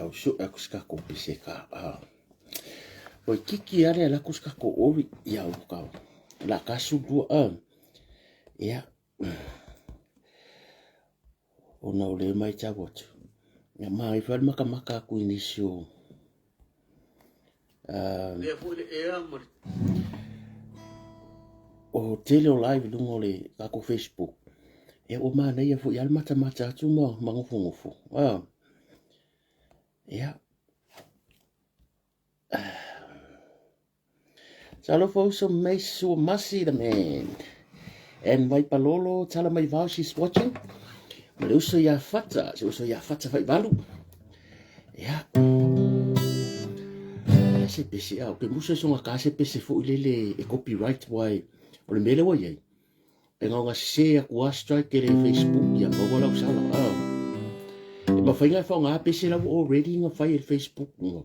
Tau sue aku se tatou pese ka a. Oi kiki ale ala ku se tatou ori ia u ka. La ka su dua a. Ia. Ona o le mai tau atu. Ia ma i fai makamaka aku i nisi o Lea foi le ea ma le o tele o live i luga o le tatou Facebook. Ia ua manaia foi lava le matamata atu ma ma nofonofo. Ah. Ia. Talofa uso mai sua masi the man. And Waipalolo, tala mai vao, she's watching. Ma le uso ia Fata, se uso ia Fata Faivalu. Ia. Ia se pese au, ke muso songa ka se pese fo lele e copyright wai. O le mele wa iai. E ngaonga sese aku a strike le Facebook ia maua lau sala. Ah. E mawhainga e whaonga pese lau already nga whai e Facebook. Nga.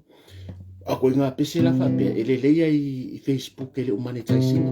A koe ngā pese la whapea, e lelei ai i Facebook e le o monetizing.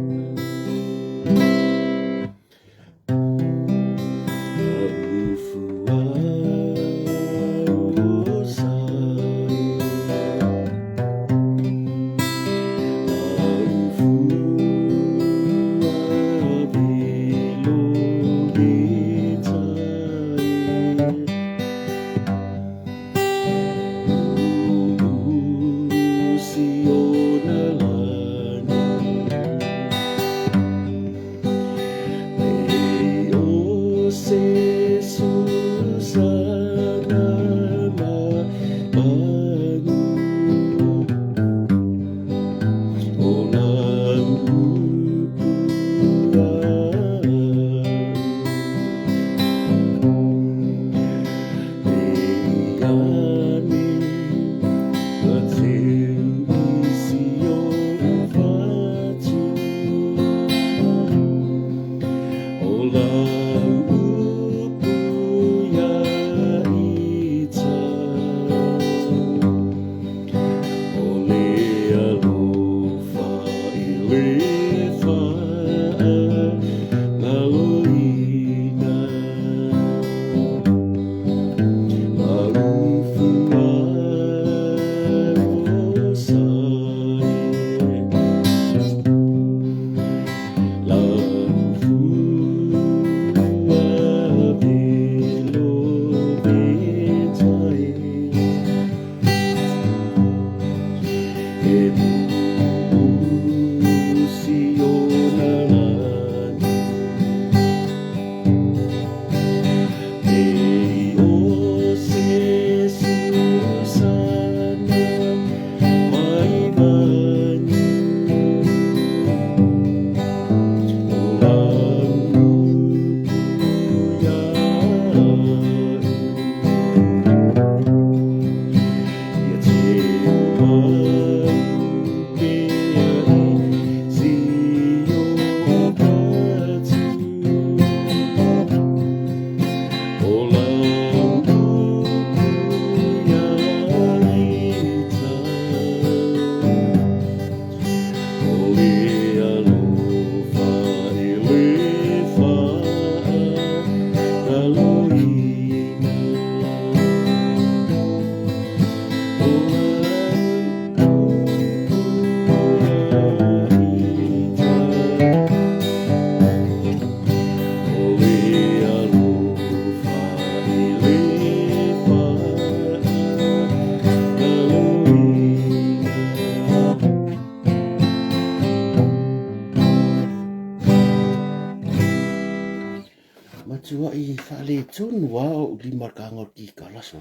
Matuai faaletonu lava ou lima i le kaga o le kikala so.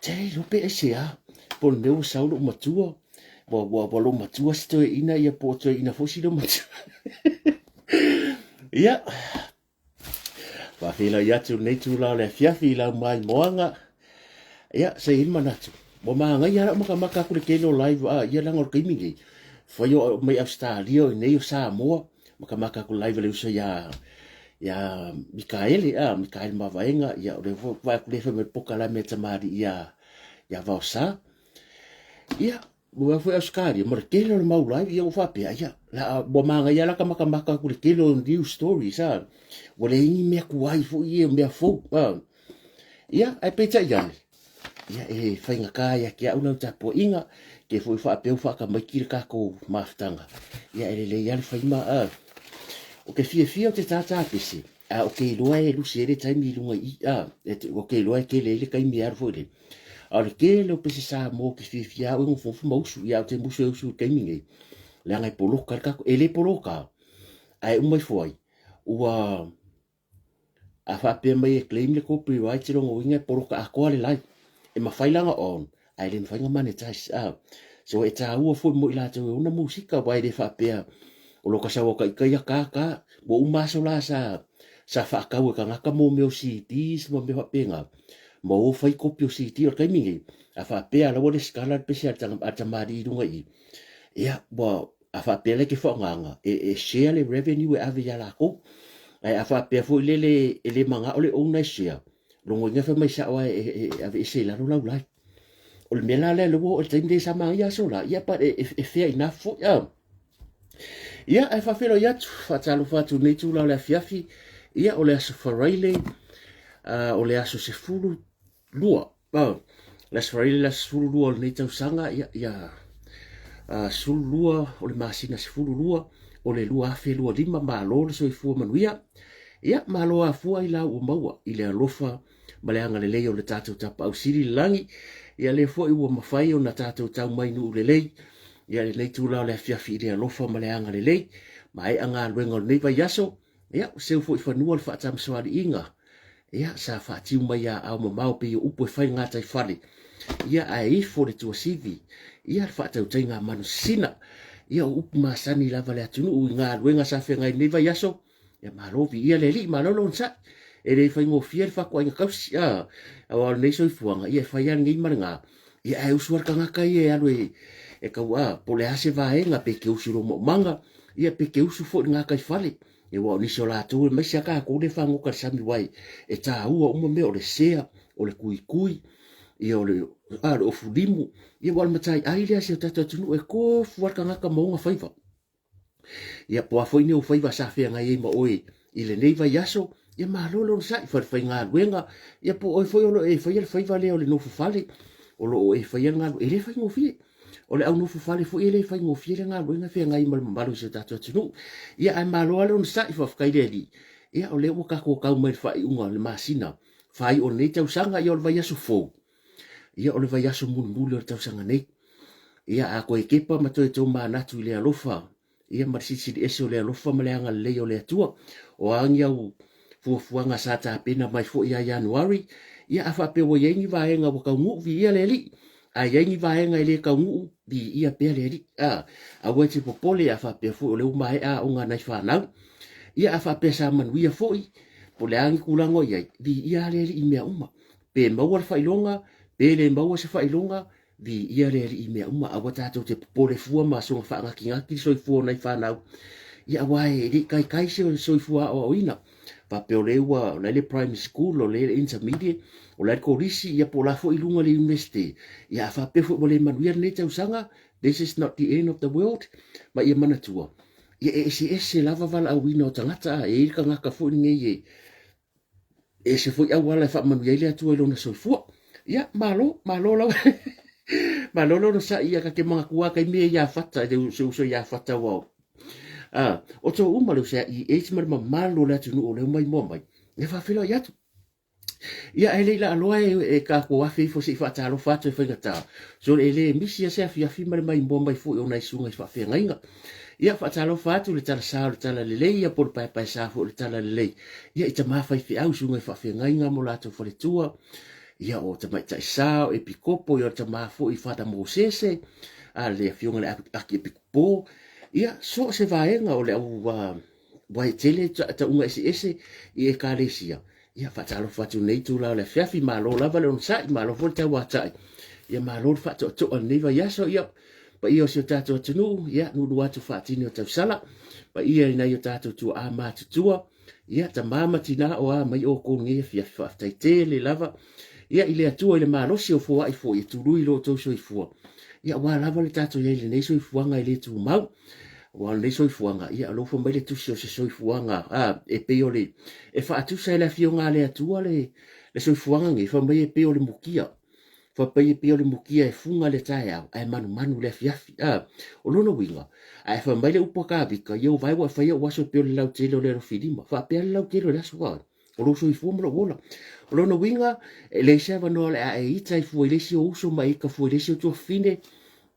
Tei lope ese a. Po o le mea ua sau lou matua. Ua, ua, ua lou matua si toeaina ia po o toeaina foi si lou matua. Ia, faafeiloai atu lenei itula o le afiafi i lau maimoaga. Ia, se i ai le manatu. Ua magaia lava lau makamaka atu le tele o live a ia leaga o le taimi nei, fai o mai Ausetalia o i inei o Samoa, makamaka atu live a le uso ia ia Mikaele, a Mikaele Mavaega, ia o lea foi vaai atu lea fai mai le pokalame a tamalii ia ia Vaosa. Ia, Ua foi Ausetalia ma le tele o le mau live, ia ua faapea, ia, la, ua manaia la ka makamaka atu le tele o new stories, a. Ua leai ni mea tuai foi ia, mea fou, a. Ia, ae peitai ane. Ia, e faigata ia te au lau tapuaiga, te foi faapea ua faatamaiti le tatou mafutaga, ia e lelei lava le faima. A o te fiafia ou te tātā pese, a o te iloa e lusi ai le taimi i luga i i, a o te iloa e tele ai le taimi e alu foi le. A o le tele o pese Samoa ou te fiafia au e nofonofo ma usu, ia ou te musu e usu i le taimi nei, leaga e poloka le tatou, e le poloka, ae uma ifo ai, ua A faapea mai e claim le copyright lona uiga e poloka atoa le live. E mafai la ona on ae le mafai ona monetize. Ah, so e taua foi mo i latou e ona musika aua e le faapea o lo ta sau o taitai ta ta. Ua uma aso la sa sa faatau e tagata mo mea o CDs ma mea faapena. Ma o fai kopi o CD o le taimi nei, a faapea la ua lesitala le pese a le tamalii i luga i i, ia ua A faapea la e te faaaogaina, e share le revenue e ave ia latou. Ae a faapea foi lele e le manao le owner e share, lona uiga e fai mai sao lava e aveese i lalo lau live. O le mea la lea lea ua oo i le taimi lenei sa manaia aso la, ia but e fair enough foi. Ia, ae faafeiloai atu, faatalofa atu i lenei itula o le afiafi, ia o le aso Faraile, o le aso 12 Le Aso Faraile le aso 12 o lenei tausaga, ia, ia 12 o le masina 12 o le 2025, malo le soifua manuia. Ia, malo afua i lau ua maua i le alofa ma le agalelei o le tatou Tapaau Sili i le lagi. Ia, lea foi ua mafai ona tatou tau mai nuu lelei. Ia, lenei itula o le afiafi i le alofa ma le agalelei. Maea galuega o lenei vaiaso. Ia, ua seu foi i fanua le faatamasoaliiga, ia, sa faatiu mai ia ao mamao pei o upu e fai i gataifale, ia, ae ifo le tuasivi, ia, le faatautaiga a manusina, ia, o upu masani lava le atunuu i galuega sa feagai i lenei vaiaso, ia, malo viia le Alii, malo le onosai. E le faigofie le fatuaiga tausi, a, aua o lenei soifuaga, ia, e fai lava lenei ma le na, ia, ae usu lava le tagata ia e alu e, e tau, a, po o le a se vaega, pe te usu i lou maumaga, Ia pe te usu foi i le gataifale, aua o nisi o latou aemaise lava tatou lea e fagota i le sami aua e taua uma mea o le sea, o le tuitui, ia o le, a, o le ofu limu, ia aua o le mataiai lea a si o tatou atunuu e tofu lava le tagata ma ona faiva. Ia po o a foi ni ou faiva sa feagai ai ma oe i lenei vaiaso, ia malo le onosai, falefaigaluega, ia po o oe foi o lo o e faia le faiva lea o le nofo fale, o lo o e faia le galuega, e le faigofie. O le au nofo fale foi e le faigofie le galuega e feagai ma le mamalu o si o tatou atunuu. Ia ae malo lava le onosai, faafetai i le Alii. Ia o lea ua tatou tau mai i le faaiuga o le masina faaiu o lenei tausaga, ia o le vaiaso fou. Ia o le vaiaso mulimuli o le tausaga nei. Ia a toe tepa ma toe tomanatu i le alofa ia ma le silisili ese o le alofa ma le agalelei o le Atua. O a ni au fuafuaga sa tapena mai foi ia Ianuari, ia a faapea ua i ai ni vaega ua taunuu, viia le Alii. A i ai ni vaega e le taunuu, viia pea le Alii. A, aua e te popole a faapea foi o lea ua maea aoga a nai fanau. Ia a faapea sa manuia foi, po o le a ni tulaga o i ai, viia lava le Alii i mea uma. Pe maua le faailoga, pe le maua se faailoga, Viia le Alii i mea uma, aua tatou te popole fua ma soona faanatinati le soifua o nai fanau, ia aua e le i taitai se soifua aoaoina. Faapea o lea ua, o la e i le primary school, o lea i le intermediate, o la e i le kolisi, ia po o la foi i luga i le University. Ia a faapea foi ua le manuia lenei tausaga, this is not the end of the world. Ma ia manatua, ia e eseese lava valaauina o tagata, e i ai le tagata foi lenei e ese foi auala e faamanuia ai le Atua i lona soifua. Ia, malo, malo lava. Malo le onosai, ia ta te manatua lava taimi ia ia Fata, le se uso ia Fata ua o. Ah, o tou uma le uso ia EH ma le mamalu o le atunuu o lea ua maimoa mai, ia faafeiloai atu. Ia, ae le i laaloa e, e tatou afe ifo se i faatalofa atu e faigata, sole e le misi lava se afiafi ma le maimoa mai foi o nai susuga i faafeagaiga. Ia, faatalofa atu i le talasa o le Talalelei, ia po o le paepaesa foi o le Talalelei, ia i tama faifeau, susuga i faafeagaiga ma o latou faletua, ia o tamaitai sa, o Epikopo, ia o le tama foi Father Mosese, a le afioga i le Akiepikopo, ia so o se vaega o le au aua e tele tauga eseese i Ekalesia. Ia, faatalofa atu i lenei itula o le afiafi, malo lava le onosai, malo foi le tauatai, ia malo le faatoatoa i lenei vaiaso, ia, paia o si o tatou atunuu, ia, nuunuu atu faatini o tausala, paia i nai o tatou tuaa matutua, ia, tama ma tina o a mai outou i lenei afiafi, faafetai tele lava, ia, i le Atua i le malosi o foai foi e tului lo outou soifua, ia, aua lava le tatou i ai i lenei soifuaga e le tumau. Aua o lenei soifuaga, ia, o lea ua fai mai le tusi o se soifuaga, a, e pei o le, e faatusa e le Afioga a le Atua le, le soifuaga nei, fai mai e pei o le mukia. Faapai e pei o le mukia e fuga le taeao ae manumanu le afiafi. A, o lona uiga, a e fai mai le upu a Kavika, ia ua vae ua e faia ou aso e pei o le lautele o le alofilima. Faapea le lautele o le aso a, o lou soifua ma lou ola. O lona uiga, e leai se avanoa o le a e ita ai fua i le isi ou uso ma e ita fua i le isi ou tuafafine,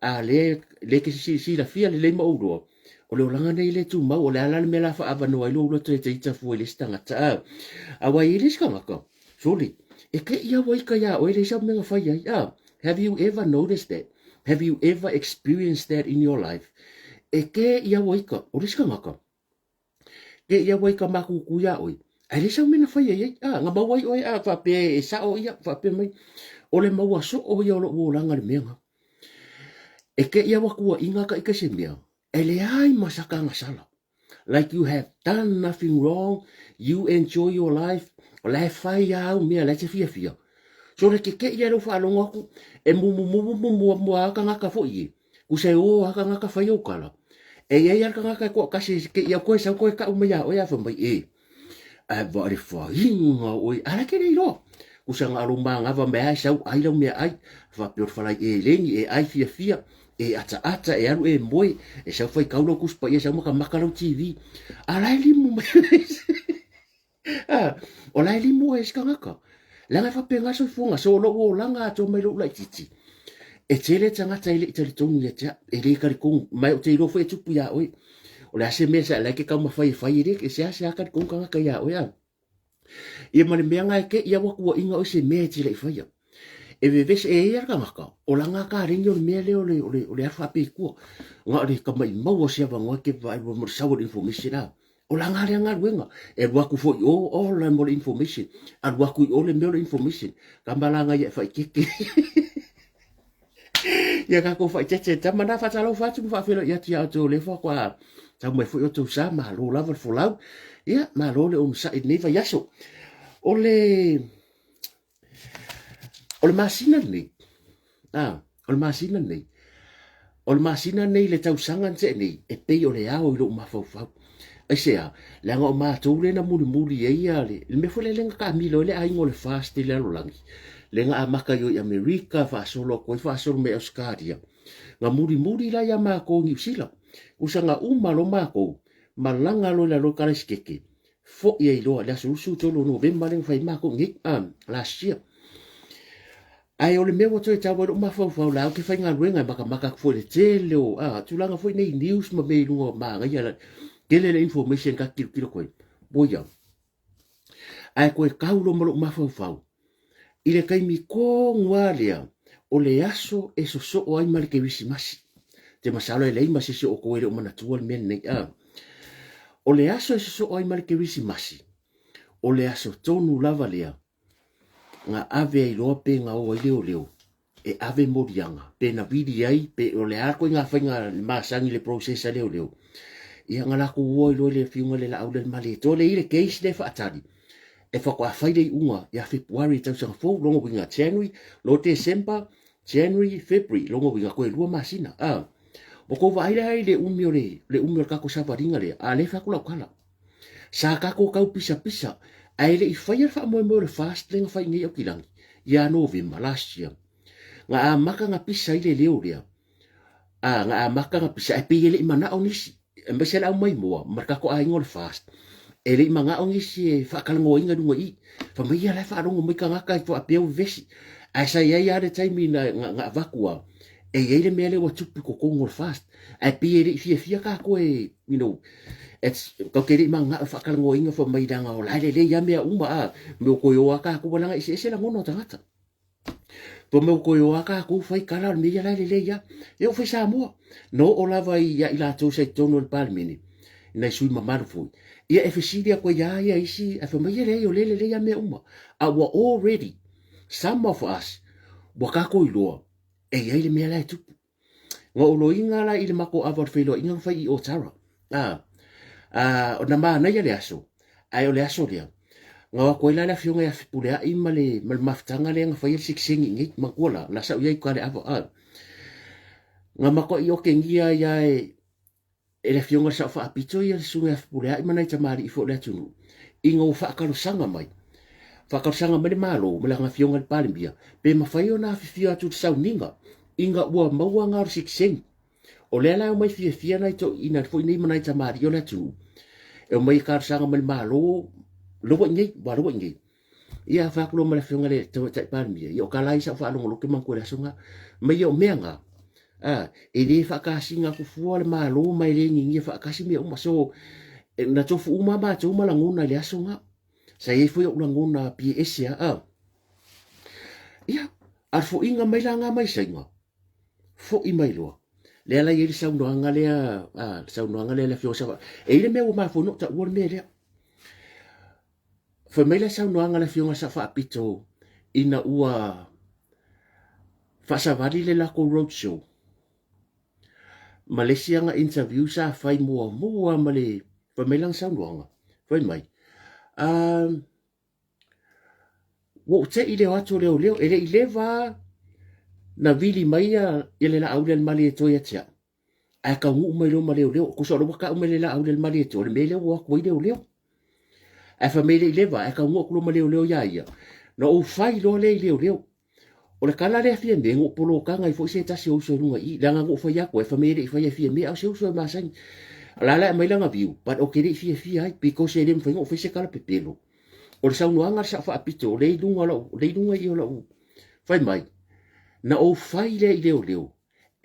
a lea, lea e te silafia lelei ma ou iloa, o le olaga nei e le tumau, o le a la le mea o le a faaavanoa ai lou loto e te ita fua i le isi tagata. A, aua e i ai le isi tagata, Sole, e te i aua ita iā oe leai sau mea na fai ai. A, have you ever noticed that? Have you ever experienced that in your life? E te i aua ita, o le isi tagata, te i aua ita makūkū iā oe, ae leai sau mea na fai ai ai. A, na maua ai oe, a, faapea e sao ia, faapea mai, o le maua soo ia o lou olaga le mea na. E te i aua tuuaiga ta ita i se mea, e leai ma sa tagasala. Like you have done nothing wrong, you enjoy your life, o la e fai a au mea, la e te fiafia. So le kekeʻi a lou faalogo atu, e mumumumu muamua a tagata foi e, kusa e o a tagata fai au tala. E iai a le tagata e toatasi e keʻi au koe sau koe kau mai a oe a fai mai e, ae va le faiga oe, a la ke le iloa. Kusa na lou manava mai a e sau ai lau mea ai, faapea o le falai eleni e ai fiafia, e ataata, e alu e moe, e sau faitau lau Tusi Paia, sau matamata lau TV. A la e limu mai a, o la e limu oe e se tagata. Leaga e faapena soifuaga, so o lou olaga atoa mai lou laitiiti. E tele tagata e le i talitonu ia te au, e le talitonu, ma ou te iloa foi e tupu iā oe. O le a se mea sa la e ke taumafai e fai e le, e seasea talitonu tagata iā oe a. Ia ma le mea na e te ia ua tuuaiga oe se mea e te le i faia. E vevesi, e ia le tagata, o lana kaleni o le mea lea o le, o le, o le alu faapeitua. Na o le tamaimau o se avanoa e te vaai mo le sau o le information a. O lana lea galuega. E alu atu foi i o, ola mo le information. Alu atu i o le mea o le information. Tama la ia e faitete. Ia tatou faitete tama na faatalofa atu ma faafeiloai atu ia outou o lea faatoa tau mai foi outou sa malo lava le folau. Ia malo le onosai i lenei vaiaso. O le o le masina lenei, a, o le masina lenei, o le masina lenei le tausaga na tea nei, e pei o le ao i lou mafaufau. Aisea? Leaga o matou lea na mulimuli ai ia le, le mea foi lea lea na taamilo ai le aiga o le FAST i le lalolagi, lea na amata i o i Amerika, faasolo atu ai faasolo mai Ausetalia. Na mulimuli la ia matou i Niu Sila. Usa na uma loa matou, malaga loa i lalo i Karaisiteke, foi ai loa i le aso 23 o Novema lea na fai ai matou i nei, last year. Ae o le mea ua toe tau ai lou mafaufau, la ou te faigaluega e matamata atu foi i le tele o a, tulaga foi nei news ma mea i luga o manaia la, tele le information ta te tilotilo atu ai. Boia. Ae toe tau loa ma lou mafaufau i le taimi tonu lava lea o le aso e sosoo ai ma le Kerisimasi. Te masalo e leai ma se isi o outou e le o manatua le mea lenei. A. O le aso e sosoo ai ma le Kerisimasi, o le aso tonu lava lea na ave ai loa pe na o ai leoleo e ave moliaga pe na vili ai pe o le a koe ngā whainga masani le process a leoleo. Ia nga lakou o ai loa i le afioga i le Laaulialemalietoa le i le case lea e faatali e faatoa fai le iuga ia Fepuari i tausaga fou, lona uiga January, loa December, January, February, lona uiga toe lua masina. A, ua tou vaai la i le umi o le, le umi o le tatou savaliga lea, a lea e fai atu lau tala. Sa tatou tau pisapisa, ae le i faia le faamoemoe o le fast lea na fai nei Aukilagi ia Novema last year. Na amata na pisa ai le leo lea, a, na amata na pisa, ae pei e le i manao nisi, aemaise le aumaimoa ma le tatou aiga o le FAST, e le i manao nisi e faatalanoaina i luga i i. Fai mai ia la e faalogo mai tagata e faapea ua vevesi. Ae sa i ai lava le taimi na, na, na avatu a, e i ai le mea lea ua tupu i totonu o le FAST. Ae pei e le i fiafia tatou e, you know, it's, tatou te le i mananao e faatalanoaina fai mai leaga o la e lelei lava mea uma, a, me ua toe o lava tatou leaga e eseese lagona o tagata. Tua mea ua toe o lava tatou fai tala o le mea ia la e lelei lava. E oo foi Samoa, na oo lava ia i latou sa i totonu o le Palemene, i nai sui mamalu foi, ia e fesili atu ai lava ia isi, ae fai mai, ia leai o lea e lelei lava mea uma. A ua already, some of us, ua tatou iloa, e i ai le mea la e tupu. Na ou loiga la i le matou ava o le feiloaiga na fai i Otara. A, a, na manaia le aso, ae o le aso lea, na o atu ai la le afioga ia Fepuleai ma le, ma le mafutaga lea na faia le sitiseni i inei, manatua la, la sa ou i ai i uka i le ava, a. Na matuai otegia ai lava e, e le Afioga i le Sao Faapito ia le Susuga ia Fepuleai ma nai tamalii foi o le atunuu, ina ua faatalosaga mai. Faatalosaga mai le Malo ma lana Afioga i le Palemia pe mafai ona afifio atu i le sauniga ina ua maua na o le sitiseni. O lea la e omai fiafia nai toeaiina foi nei ma nai tamalii o le atunuu e omai e talosaga mai le Malo lea ua i inei, aua lea ua i inei. Ia fai atu loa ma le Afioga i le Tamaitai Palemia, ia o tala lava ia sa ou faalogologo ou te manatua i le aso lena. Mai ia o mea na, a, e le faatasina atu fua le Malo ma e le ninia faatasi mea uma. So, na tofu uma lava matou ma lagona i le aso lena. Sa i ai foi ou lagona pie ese a, a. Ia, a le foiga mai la nga mai Saina, foi mai loa. Lea la i ai le saunoaga lea, a, le saunoaga lea le afioga Sava. E i ai le mea ua mafua ona ou taua le mea lea. Fai mai le saunoaga a le afioga Sa Faapito ina ua faasavali le latou road show ma le isi aga interview sa fai muamua ma le fai mai lana saunoaga fai mai um, ua ou te i le o atu o leoleo e le i leva na vili mai ia, ia le laau lea le Malietoa ia te au ae taunuu mai loa ma leoleo. Tusa o lea ua tau mai le laau lea i le Malietoa, o le mea lea ua o atu ai leoleo. Ae fai mai e le i leva, ae taunuu atu loa ma leoleo ia ia, na ou fai loa lea i leoleo. O le tala lea Fiame, na ou polotaga ai foi se tasi o uso i luga i i, leaga na ou fai atu ai, fai mai e le i faia e Fiame, a o se uso e masani. O la la e aumai lana view, but ou te le i fiafia ai, because e le mafai ona ou fai se tala pepelo. O le saunoaga a le Sao Faapito, o lea i luga o lau, o lea i luga i i o lau, fai mai, na ou fai lea i leoleo,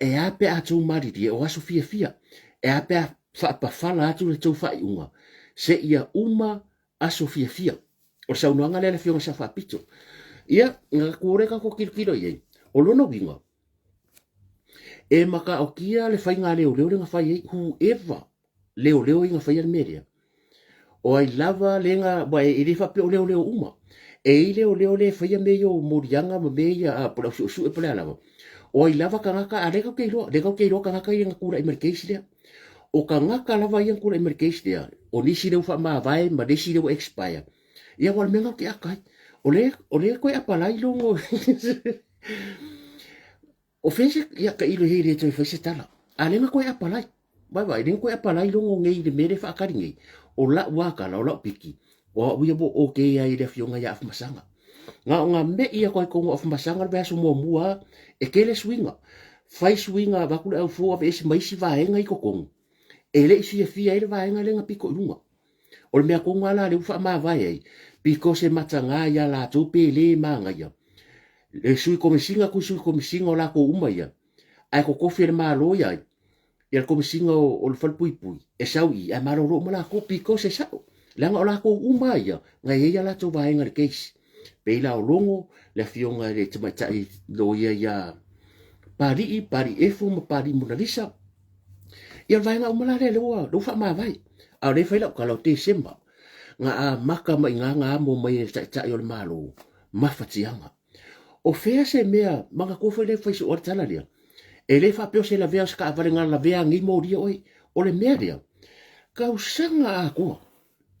E a pe a tou malilie o aso fiafia? E a pe a faapafala atu le tou faaiuga seia uma aso fiafia? O le saunoaga lea a le Afioga Sao Faapito. Ia, na tatou o lea tatou tilotilo i ai. O lona uiga, e mataotia le faiga a leoleo lea na fai ai, whoever leoleo ia na faia le mea lea. O ai lava le na, aua e le faapea o leoleo uma. E i ai leoleo le faia mea ia o moliaga ma mea ia, a, po o le au suesue po o le a lava. O ai lava tagata, a lea tatou te iloa, lea tatou te iloa tagata ia na tulai mai le case lea. O tagata lava ia na tulai mai le case lea, o nisi lea ua faamavae ma nisi lea ua expire. Ia aua o le mea lena ou te ata ai. O lea, o lea toe apalai logo. O fea se, ia tailo i ai le toe fai se tala. A lea na toe apalai. Vaavaai, lea na toe apalai logo nei i le mea lea e faatali nei. O lau lava tala, o lau piki, o au ia ua okay ai i le afioga ia Afamasaga. Na ona me'i atu lava i totonu o Afamasaga le vaiaso muamua lava, e tele suiga. Fai suiga avatu le au fou aveese ma isi vaega i totonu, e le i fiafia ai le vaega lea na pito i luga. O le mea tonu lava la lea ua faamavae ai, because e mataga ia latou pe le manaia le sui komesina atu i sui komesina o latou uma ia, ae totofi e le Malo ia ai, ia le komesina o le falepuipui e sau i i ae malolo uma latou because e sao, leaga o latou uma lava ia na i ai a latou vaega i le case. Pei la o Logo, le afioga i le tamaitai loia ia Palii, Palii Efo ma Palii Monalisa, Ia o le vaega uma la lea lea ua, lea ua faamavae. A o lea e fai lau tala o Tesema, na amata mai i ina na amo mai e le Taitai o le Malo, mafatiaga. O fea se mea, manatua foi lea e fai soo ai le tala lea, e le faapea o se lavea o se taavale na lavea nei molia oe. O le mea lea, tausaga atoa,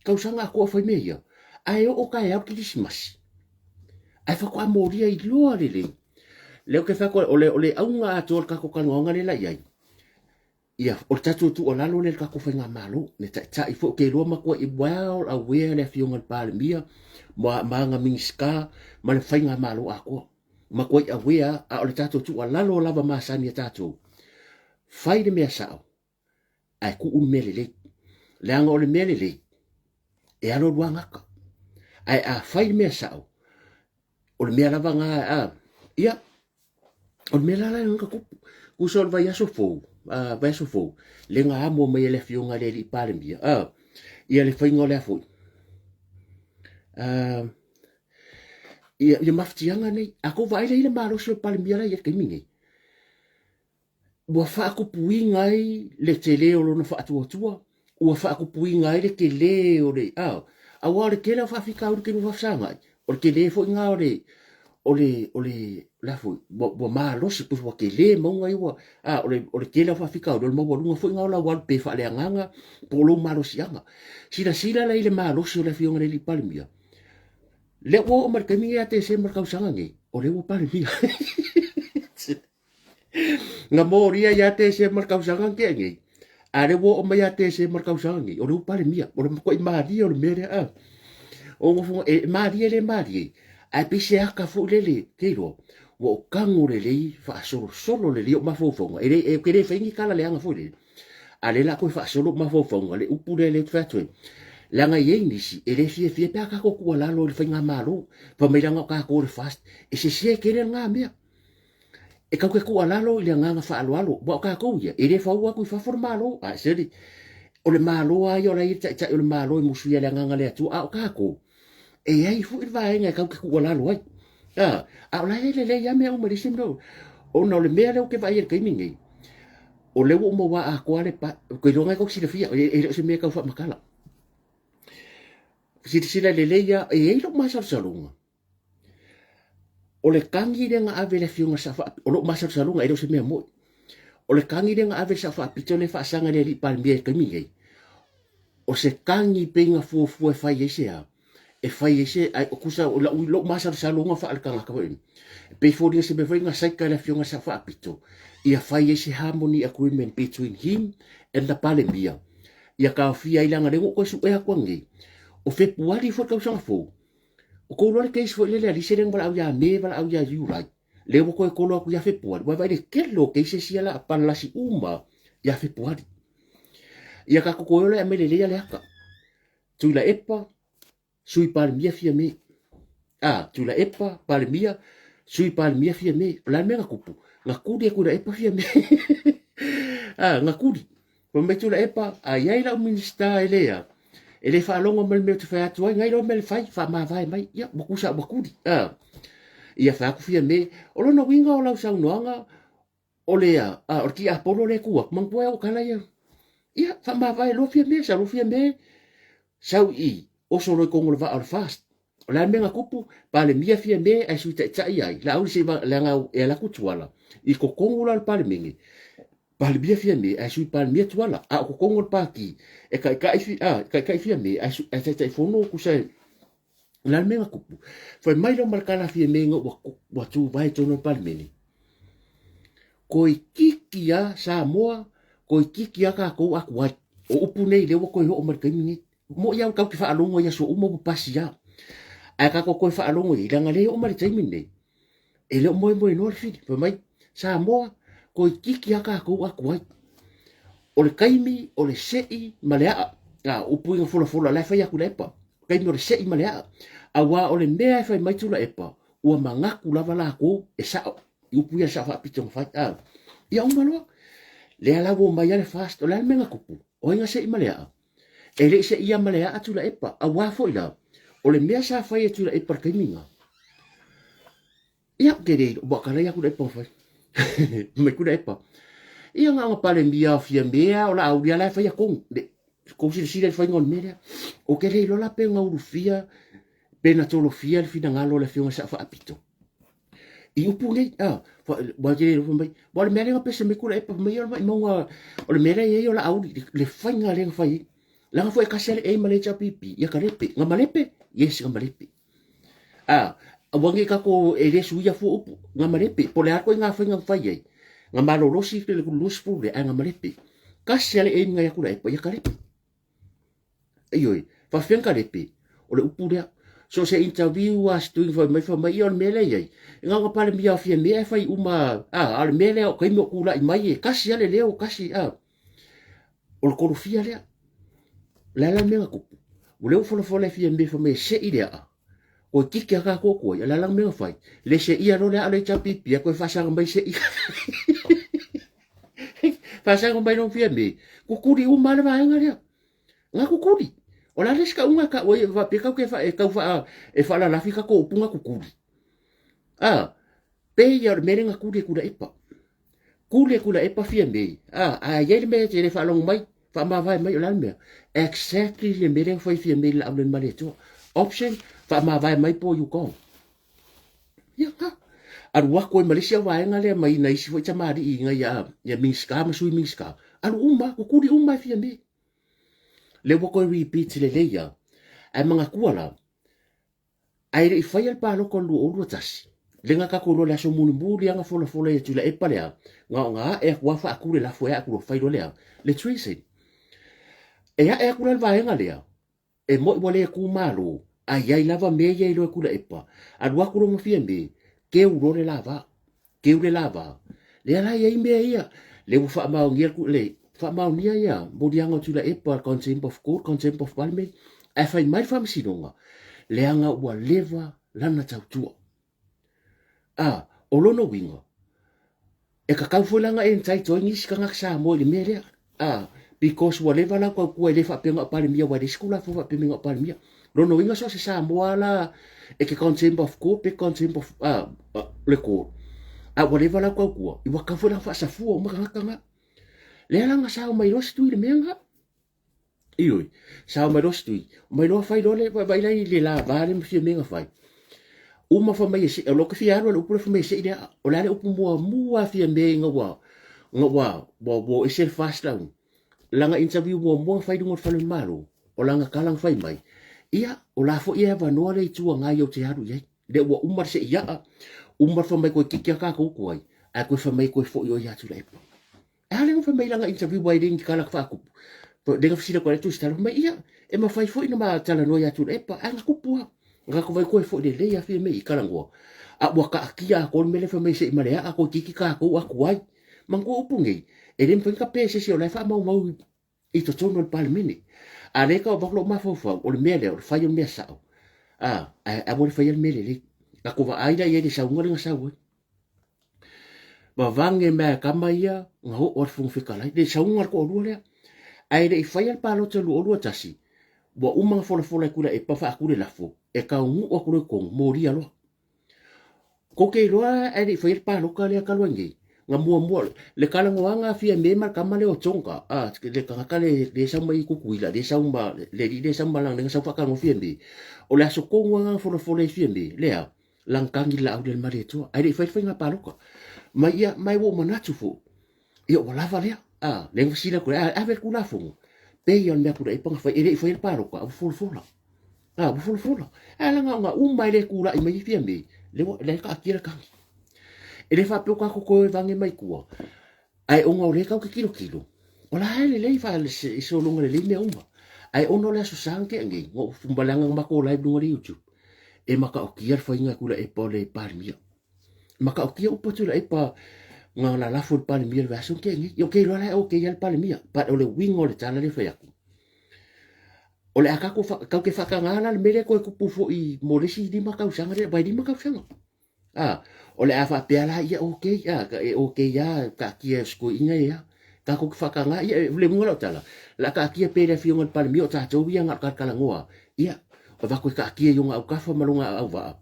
tausaga atoa o fai mea ia, ae oo taeao le Kerisimasi, ae faatoa molia iloa lelei. Lea ou te fai atu ai, o le, o le auga atoa o le tatou talanoaga lea la i ai, ia, o le tatou tuualalo lea i le tatou faigamalo, le taitai foi, ou te iloa matuai well aware le afioga i le Palemia ma, ma ana Minisita ma le faigamalo atoa. Matuai aware, a o le tatou tuualalo lava masani a tatou, fai le mea sao, ae tuu le mea lelei. Leaga o le mea lelei, e alu alu lava gata. Ae a fai le mea sao, o le mea lava na, a, ia, o le mea la la na tupu. Tusa o le vaiaso fou, a, vaiaso fou, le na amo mai e le afioga i le alii Palemia, a, ia le faiga o le a foi, a, ia, ia mafatiaga nei. A tou vaai la i le malosi o le Palemia la i ai i le taimi nei, ua faatupuina ai le tele o lona faatuatua, ua faatupuina ai le tele o le, a, aua o le tele o faafitauli taimi faafesagai, o le tele foi lena o le, o le, o le, le a foi, ua, ua malosi, pei ua tele mauga ia ua, a, o le, o le tele o faafitauli, o le maualuga foi lena o lau alu pe faaleagaga po o lou malosiaga. Silasila la i le malosi o le Afioga i le Alii Palemia, lea ua oo mai le taimi lenei ia Tesema o le tausaga nei, o lea ua Palemia. Na molia ia Tesema le tausaga na tea nei, a lea ua oo mai ia Tesema le tausaga nei, o lea ua Palemia. O le matuai malie o le mea lea. O nofoga e malie le malie, ae pei se aka foi lele, te iloa, ua ou tago lelei faasolosolo lelei ou mafaufauga, e le, e, ou te le fai ni tala leaga foi lele, a lea la toe faasolo ou mafaufauga, le upu lea lea ou te fai atu ai, leaga e i ai nisi e le fiafia pe a tatou tuualalo i le faigamalo, fai mai leaga o tatou o le FAST, e sese tele lena mea. E tatou te tuualalo i le agaga faaaloalo, aua o tatou ia, e le fau atu i fafo le Malo. A seli, o le Malo lava ia o la e i ai le Taitai o le Malo e musuia le agaga o le Atua, a o tatou, e i ai foi le vaega e tatou te tuualalo ai. A, a o la e lelei lava mea uma i le isi mea, ona o le mea lea ou te vaai ai i le taimi lenei, o lea ua ou maua atoa le pa, ou te iloa lena tou te silafia, e le o se mea e tau faamatala. Silasila lelei lava, e i ai lou masalosaloga, O le tagi lea na ave i le afioga i le Sao Faapito, o lou masalosaloga e le o se mea moni. O le tagi lea na ave i le Sao Faapito lea e faasaga i le Alii Palemia i le taimi nei, o se tagi pei na fuafua e fai ai se a? E fai ai se, ai, tusa o lau, lou masalosaloga faaletagata foi, e pei e foliga se mea foi na saika e le afioga i le Sao Faapito, ia fai ai se harmony agreement between him and the Palemia, ia taofia ai, leaga o lea na ou toe sue atu ananei, o Fepuari foi le tausaga fou, O kou loa le case foi lele a Lise lea na valaau ia Me valaau ia Iulai, lea ua toe kolo atu ia Fepuari, ua vaai le tele o cases ia la palalasi uma ia Fepuari. Ia tatou toe ola e aumai lelei le ata. Tuilaepa, Sui Palemia Fiame. A, Tuilaepa, Palemia, Sui Palemia Fiame. O le a le mea na tupu? Na tuli e Tuilaepa Fiame. A, na tuli. Fai mai Tuilaepa, a i ai lau Minisita e le a, e le faalogo mai le mea ou te fai atu ai, nai loa mea le fai, faamavae mai, ia, ua tusa ua tuli. A, ia fai atu Fiame, o lona uiga o lau saunoaga, o le a, a o le tiapolo lea e tu atu, manatua e au tala ia. Ia, faamavae loa Fiame, sau loa Fiame, sau i i, oso loa i totonu o le vaa o le FAST. O le a le mea na tupu? Palemia Fiame ae Sui Taitai ai, Laauli se i leaga e alu atu Tuala i totonu la o le Palemene, Palemia Fiame ae Sui Palemia Tuala, a o totonu o le Pati e Taitai a, Taitai Fiame ae, ae Taitaifono tusa e O le a le mea na tupu? Fai mai loa ma le tala a Fiame ina ua, ua tuvae i totonu o le Palemene, Toeitiiti a Samoa, toeitiiti a tatou atuai. O upu nei lea ua toe oo mai i le taimi nei. Moʻi lava tatou te faalogo i aso uma ua pasi lava. Ae tatou toe faalogo i ai, leaga lea e oo mai le taimi lenei, e le o moemoenoa le fili. Fai mai, Samoa, toeitiiti lava tatou atu ai. O le taimi o le sei ma le aa. A, upu ina folafola, la e fai atu Tuilaepa. O taimi o le sei ma le aa. Aua o le mea e fai mai Tuilaepa, ua manatu lava latou e sao. I upu ia sa faapito na fai. A, ia uma loa. Lea la ua omai lava le FAST. O le a le mea na tupu? O ai na sei ma le aa? E le i seia ma le aa Tuilaepa, auā foi la, o le mea sa fai e Tuilaepa i le taimi lena, ia, ou te le iloa, ua talai lava Tuilaepa na fai. Fai mai Tuilaepa, ia na ona Palemia o Fiamē o Laauli lava la e faia tonu. Le, tou silasila i le faiga o le mea lea. Ou te le iloa la pe na ulufia, pe na tolofia le finagalo o le Afioga i le Sao Faapito. I upu nei, a, ua te le iloa fai mai, ua o le mea lea na pese mai Tuilaepa, fai mai o le maimauga, o le mea lea e i ai o Laauli, le faiga lea na fai ai. Leaga foi e tasi lava le A ma le HRPP, ia Kalepe, na malepe? Yes, na malepe. A, aua nei tatou e le suia fua upu, na malepe, po o le a ituaiga faiga na fai ai, na malolosi le 20 lea, ae na malepe. Tasi lava le aim na i ai Tuilaepa, ia Kalepe. Ioe, faafefea na kalepe? O le upu lea. So se interview a se tuiga fai mai, fai mai, ia o le mea lea i ai. E na ona Palemia o Fiamē ae fai uma, a, a o le mea lea o taimi o tulai mai e tasi lava le leo, tasi, a. O le kolofia lea. O le a la le mea na tupu? O lea ua folafola e Fiamē fai mai e sei le aa. Koe kiki a kākou koe, o le a la le mea na fai? Le seia loa le aa o le HRPP a koe faasaga mai seia. Faasaga mai loa Fiamē, kukuli uma lava le vaega lea. Nga kukuli. O le a le isi kauga e tau ai faapea tatou te e tau faa e faalalafi tatou upu nga kukuli. A, pei ia o le mea lea na kuli e Tuilaepa. Kuli e Tuilaepa Fiamē, a, a i ai le mea e te le faalogo mai, faamavae mai, o le a le mea? Exactly le mea lea na fai e Fiamē i le Laau le Malietoa. Option, faamavae mai po o you gone. Ia, ha. Alu atu ai ma le isi au vaega lea mai nai isi foi tamalii i nai a, ia Minista ma Sui Minista. Alu uma, kukuli uma e Fiamē. Lea ua toe repeat lelei lava. Ae manatua la, ae le i faia le palota o le 2021, lea na tatou iloa i le aso mulimuli lava na folafola ai e Tuilaepa le a, na ona ae atu lava faatu le lafo e ae atu loa fai loa le a, le treason. E ae atu la le vaega lea, e moni ua le tu malo, A i ai lava mea ia iloa e Tuilaepa, alu atu loa ma Fiame, keu loa le lava, keu le lava. Lea la e i ai mea ia, lea ua faamaonia le faamaonia ia moliaga o Tuilaepa, Contempt of Court, Contempt of Parliament, ae fai mai le Faamasinoga, leaga ua leva lana tautua. A, o lona uiga, e tatau foi la ona entitle ai nisi tagata Samoa i le mea lea. A, because ua leva lau tautua e le faapea na o Palemia aua e leai se Tulafono faapea mai na o Palemia. Lona uiga so o se Samoa lava la e te contempt of court pe contempt of a, le court, a ua leva lau tautua, ua tatau foi la ona faasafua uma tagata na. Lea la na sao mai loa se tui i le mea lena. Ioe, sao mai loa se tui, omai loa fai loa le, vaai la i le lava lea ma fia mea na fai. Uma fai mai e sei, o lou te fia alu a le upu lea fai mai e sei le aa. O le a le upu muamua a Fiame ina ua, ina ua, ua, ua o ese le FAST lau. Lana interview muamua na fai i luga o le fale o le Malo, o lana tala na fai mai, ia, o la foi e avanoa le Itu Agai ou te alu i ai. Lea ua uma le sei aa, uma le fai mai toeitiiti lava tatou tuai, ae toe fai mai e toe foi oe ia Tuilaepa. E a lea fai mai lana interview ai le ni tala faatupu. Lea na fesili atu ai le Tusitala, fai mai, ia, e mafai foi ona ma talanoa ia Tuilaepa, ae na tupu lava. Na tatou vaai koe foi lelei a Fiame i talanoa. A ua taatia atoa le mea lea fai mai se i male aa toeitiiti tatou atu ai. Manatua upu nei, e le mafai ona tape e se isi o la e faamaumau i totonu o le Palemene. A lea e tau avatu lou mafaufau, o le mea lea, o le fai o le mea sao. A, ae aua le faia le mea lelei. Tatou vaai la i ai i le sauga lea na sau ai. Vavage mai a tama ia na oo a le Fofoga Fetalai, le sauga a le toalua lea. Ae le i faia le palota 2021, ua uma ona folafola e Tuilaepa faatu le lafo, e taunuu atu loa i totonu, molia loa. Kou te iloa ae le i faia le palota lea talu ai nei, na muamua le talanoaga a Fiame ma le tama lea o Tonga, a, le tagata lea e sau mai Tutuila, lea e sau ma le alii lea e sau ma lana, lea na sau faatalanoa Fiame. O le aso tonu lava na folafola ai Fiame, lea, lana tagi le laau lea i le Malietoa, ae le i faia le faiga palota. Ma ia, ma ua ou manatu foi, ia ua lava lea, a, lea na fesili atu ai, a ave le Tulafono, pei lava o le mea a Tuilaepa na fai, e le i faia le palota, a ua folafola. A, ua folafola. Ae leaga ona uma e le tulai mai ai Fiame, lea ua, lea e taatia le tagi. E le faapea ua tatou toe vage mai tua, ae ona o lea tatou te tilotilo, o la e lelei faasologa lelei mea uma. Ae ona o le Aso Sa na tea nei, na ou leaga na matou live i luga o le YouTube, e matautia le faiga a Tuilaepa o le Palemia. E matautia upu a Tuilaepa na lalafo i le Palemia i le vaiaso na tea nei. Ia ou te iloa la e okay lava le Palemia, but o le uiga o le tala lea e fai atu, o le a tatou tatou te faatagaina la le mea lea toe tupu foi mo le isi 5 tausaga lea, vai 5 tausaga. A, o le a faapea la, ia okay, a, e okay lava, taatia e si toeaina ia. Tatou te faatagaina, ia, le uiga o lau tala, o le a taatia pea i le afioga i le Palemia o tatou ia na o le talatalanoa, ia, avatu e taatia i ona autafa ma lona auvaa.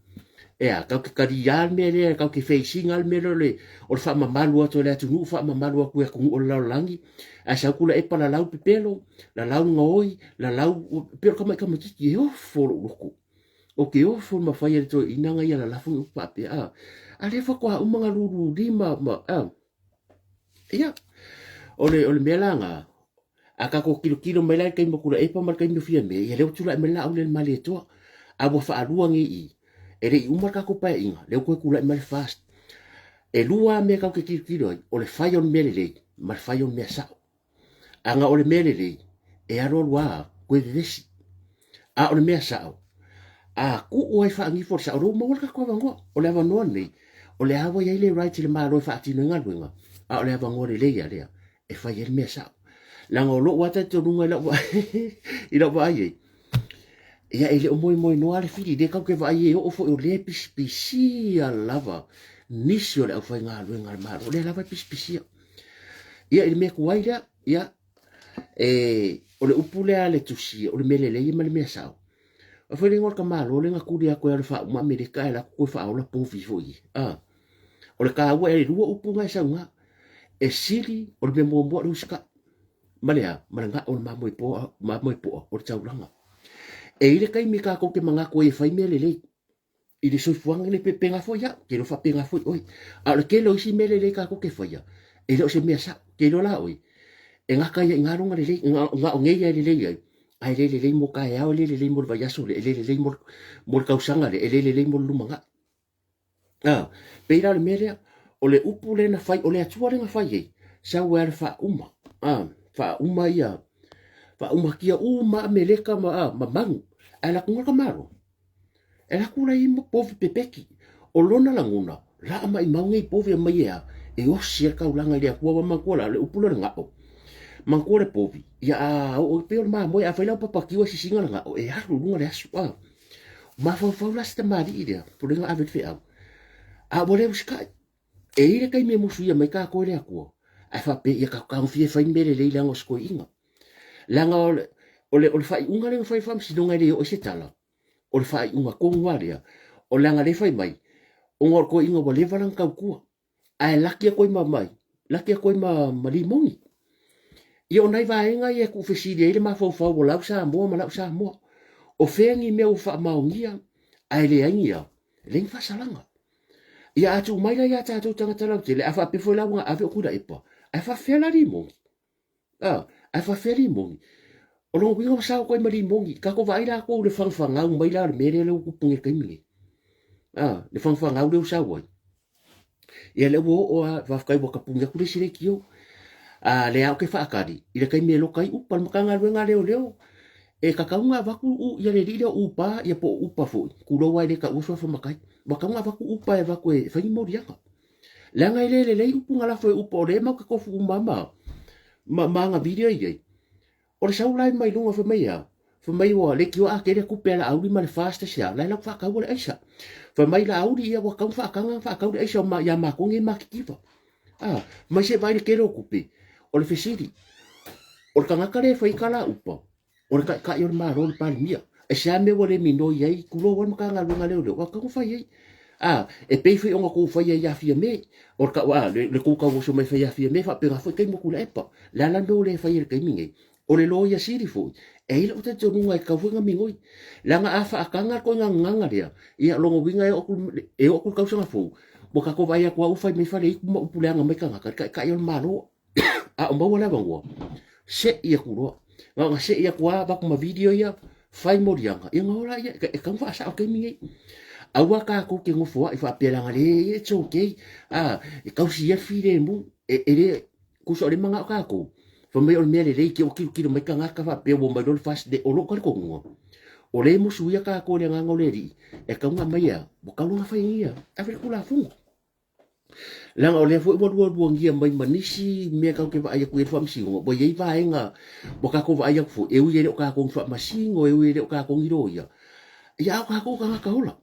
E a, tatou te talia le mea lea, tatou te face ina le mea lea o le, o le faamamalu atu e le atunuu, faamamalu atu e atunuu o le lalolagi, ae sau Tuilaepa lalau le pepelo, lalau le gaoi, lalau, pei o le tamai tamaitiiti e ofo lou loto. Ou te ofo ma fai e le toeaina na ia lalafo ni upu faapea, a, a lea faatoa uma na lululima ma, a, ia, o le, o le mea la na, a tatou tilotilo mai la i le taimi o Tuilaepa ma le taimi o Fiame, ia lea ua tulai mai le laau lea i le Malietoa. A ua faalua nei i, e le i uma le tatou paeaiga, lea ua toe tulai mai le FAST. E lua lava mea tatou te tilotilo ai, o le fai o le mea lelei ma le fai o le mea sao. Aga o le mea lelei, e alualu lava toe vevesi. A o le mea sao, a tuu ai faanifo le sao, o lea ua maua le tatou avanoa. O le avanoa lenei, o lea ua i ai le right i le Malo e faatino ai galuega, a o le avanoa lelei lava lea e fai ai le mea sao. Leaga o lou lava talitonuga i lau i lau vaai ai, ia e le o moemoenoa le fili, lea tatou te vaai e oo foi o lea e pisipisia lava nisi o le aufaigaluega a le Malo, o lea lava e pisipisia. Ia i le mea tuai lea, ia, e, o le upu lea a le tusi, o le mea lelei ma le mea sao. A foi le igoa o le tamaloa lea na tuli atu e alu e faauma Amerika ae alu atu toe faaola povi foi ia. A, o le taua e lua upu na e sauga. E sili o le mea muamua o le usitai. Ma le a? Ma le gao o le mamoe poa, mamoe poa o le taulaga. E i le taimi tatou te manatu ai e fai mea lelei i le soifuaga nei, pena foi au, ke iloa faapena foi oe. A o le tele o isi mea lelei tatou te faia, e le o se mea sao. Ke iloa la oe, e gata ai i ina lona lelei, na o nei e lelei ai, ae le lelei mo taeao, e le lelei mo le vaiaso lea, e le lelei mo le tausaga lea, e le lelei mo le lumanai. A, pei la o le mea lea, o le upu lea na fai, o le Atua lea na fai ai, sau ai le faauma, a, faauma ia, faaumatia uma Ameleka ma, a, ma manu, ae latou ka malo. E alu atu la ia ma povi pepeki. O lona lagona, laa maimau nei povi e aumai e a? E osi ai le taulaga i le Atua. Ua manatua la, o le upu lea o le gao. Manatua le povi, ia a oo, pei o le mamoe, afai la ua papatiu ae sisina le gao, e alu i luga le asu. A mafaufau la si tamalii lea, pule na ave i le feau, a ua le usitai. E i ai le taimi e musuia mai tatou e le Atua, ae faapea ia tatou tagofia e fai mea lelei leaga o se toeaina. Leaga o le, o le, o le faaiuga lea na fai e le faamasinoga e le oo ai se tala, o le faaiuga tonu lava lea, o leaga lea e fai mai, ona o le toeaina ua leva lana tautua, ae laki atu ai ma, ma, laki atu ai ma, ma limoni. Ia o nai vaega ia e tuufesili ai le mafaufau o lau Samoa ma lau Samoa. O fea ni mea ua faamaonia ae leai ni a, leai ni faasalaga. Ia a tuu mai la ia tatou tagata lautele, a faapea foi la ua ave o Tuilaepa, ae faafefea la limoni? A, ae faafefea limoni? O lona uiga ua sao atu ai ma limoni. Tatou vaai latou i le fagafagau mai la o le mea lea ua tupu nei i le taimi nei. A, le fagafagau lea ua sau ai. Ia lea ua oo lava, faafetai ua tapuni atu le isi leitio. A, lea lava ou te faatali i le taimi e loka ai upa. Le Matagaluega a Leoleo, e tatau ona avatu ia le alii lea o Upa, ia po o Upa foi, tulou lava e le taua suafa matai. Ua tatau ona avatu upa e avatu e fai ni moliaga. Leaga e le lelei upu na lafo e upa o lea e matou te tofu uma lava ma, ma ana video i ai. O le sau la mai luga fai mai e a? Fai mai ua leitioa a tele tupe a Laauli ma le FAST se a? La e lau faataua le aisa. Fai mai Laauli ia ua tatau ona faataga faatau le aisa ia matou nei matitiva. A, mai se vaai le tele o tupe. O le fesili, o le tagata lea e fai tala a upa, o le taitai o le Malo, le Palemia. Aisea mea ua le minoi ai, tulou ai le Matagaluega a Leoleo, ua tatau ona fai ai. A, e pei foi ona tou faia ia Fiame, o le, a, le, le tou tauoso mai fai ia Fiame, faapena foi taimi o Tuilaepa. O le a la le mea ua le faia i le taimi nei? O le Loia Sili foi, e i ai lou talitonuga e tatau foi ona minoi. Leaga a faataga le ituaiga gagana lea, ia o lona uiga e oo atu, e oo atu i le tausaga fou, ua tatou vaai atu lava ua fai mai faleitu ma upu leaga mai tagata i le taitai o le Malo. A o maua le avanoa, sei atu loa. Na ona sei atu lava, avatu ma video ia, fai moliaga, ia ona o laia, e tatau ona faasao i le taimi nei. Aua tatou te nofoai faapea leaga le, it's okay, a, e tausi ia le filemu, e, e le, tusa o lea e manao tatou, fai mai o le mea lelei, te i ua tilotilo mai tagata faapea ua omai loa le FAST, o lou talitonuga, o lea e musuia tatou e le agaga o le Alii, e tatau ona aumai a, ua tatau ona fai ia, ave le Tulafono. Leaga o lea foi ua lualuagia mai ma nisi mea tatou te vaai atu i ai le faamasinoga, ua i ai vaega ua tatou vaai atu foi, e ui e le o tatou ni faamasino, e ui e le o tatou ni loia, ia a o tatou o tagata ola.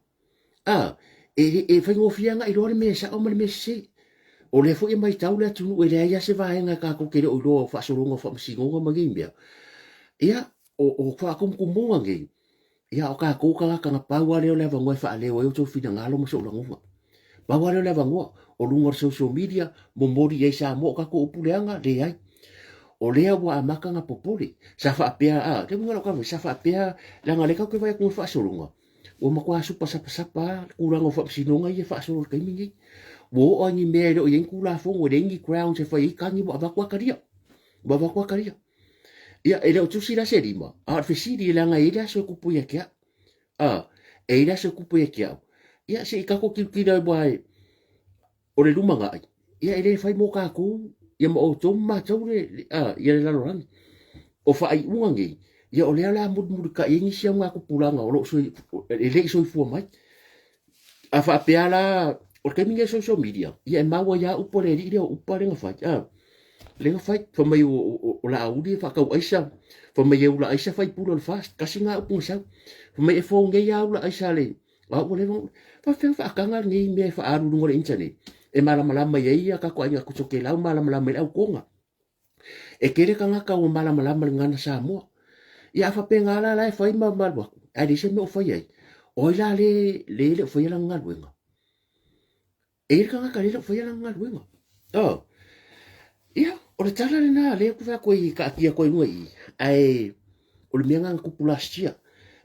A, e, e faigofie lava ona iloa le mea e sao ma le mea sese. O lea foi e matau le atunuu e leai lava se vaega e tatou te le o iloa o faasologa o faamasinoga ma nei mea. Ia, o, o faatumutumuga nei, Ia, o tatou tagata na pau lava lea o le avanoa e faaleo ai outou finagalo ma sou lagona. Pau lava lea o le avanoa, o luga o le social media, momoli i ai Samoa o tatou upu leaga, leai. O lea ua amata ona popole. Sa faapea, a, le uiga o lau tala, sa faapea, leaga o lea tatou te vaai atu i le faasologa, ua matua supasapasapa lava le tulaga o faamasinoga ia e faasolo i le taimi lenei. Ua oo lava i ni mea e le o i ai ni Tulafono, e leai ni grounds e fai ai tagi, ua avatu lava talia. Ua avatu lava talia. Ia, e le o tusi la se lima, a o le fesili, leaga e i ai le aso e kupu ia te au. A, e i ai le aso e kupu ia te au. Ia, se i tatou tilotilo ai, aua o le lumanai, ia e le fai mo tatou, ia ma outou ma matou le, a, ia le lalolagi. O faaiuga nei, ia o lea o le a mulimulitai ai nisi augatupulaga o lo o e le i soifua mai. A faapea la, o le taimi lenei o social media, ia e mau ai lava upu a le alii lea o upa lea na fai, a, lea na fai, fai mai o Laauli e faatau aisa, fai mai e ula aisa faipule o le FAST, tasi lena upu na sau. Fai mai e fou nei lava ula aisa a le, a ua leva ona, faapefea ona faataga lenei mea e faaalu i luga o le internet, e malamalama i ai ia tatou aiga Tokelau, malamalama i le aukoga. E tele tagata ua malamalama i le gagana Samoa. Ia a faapena la la e fai ma ma alu atu, ae leai se mea o fai ai. O ai la le le le o faia lana galuega? E i ai le tagata le le o faia lana galuega. Oh. Ia, o le tala lena lea ou te fai atu ai e taatia atu ai i luga i i, ae o le mea lena na tupu last year.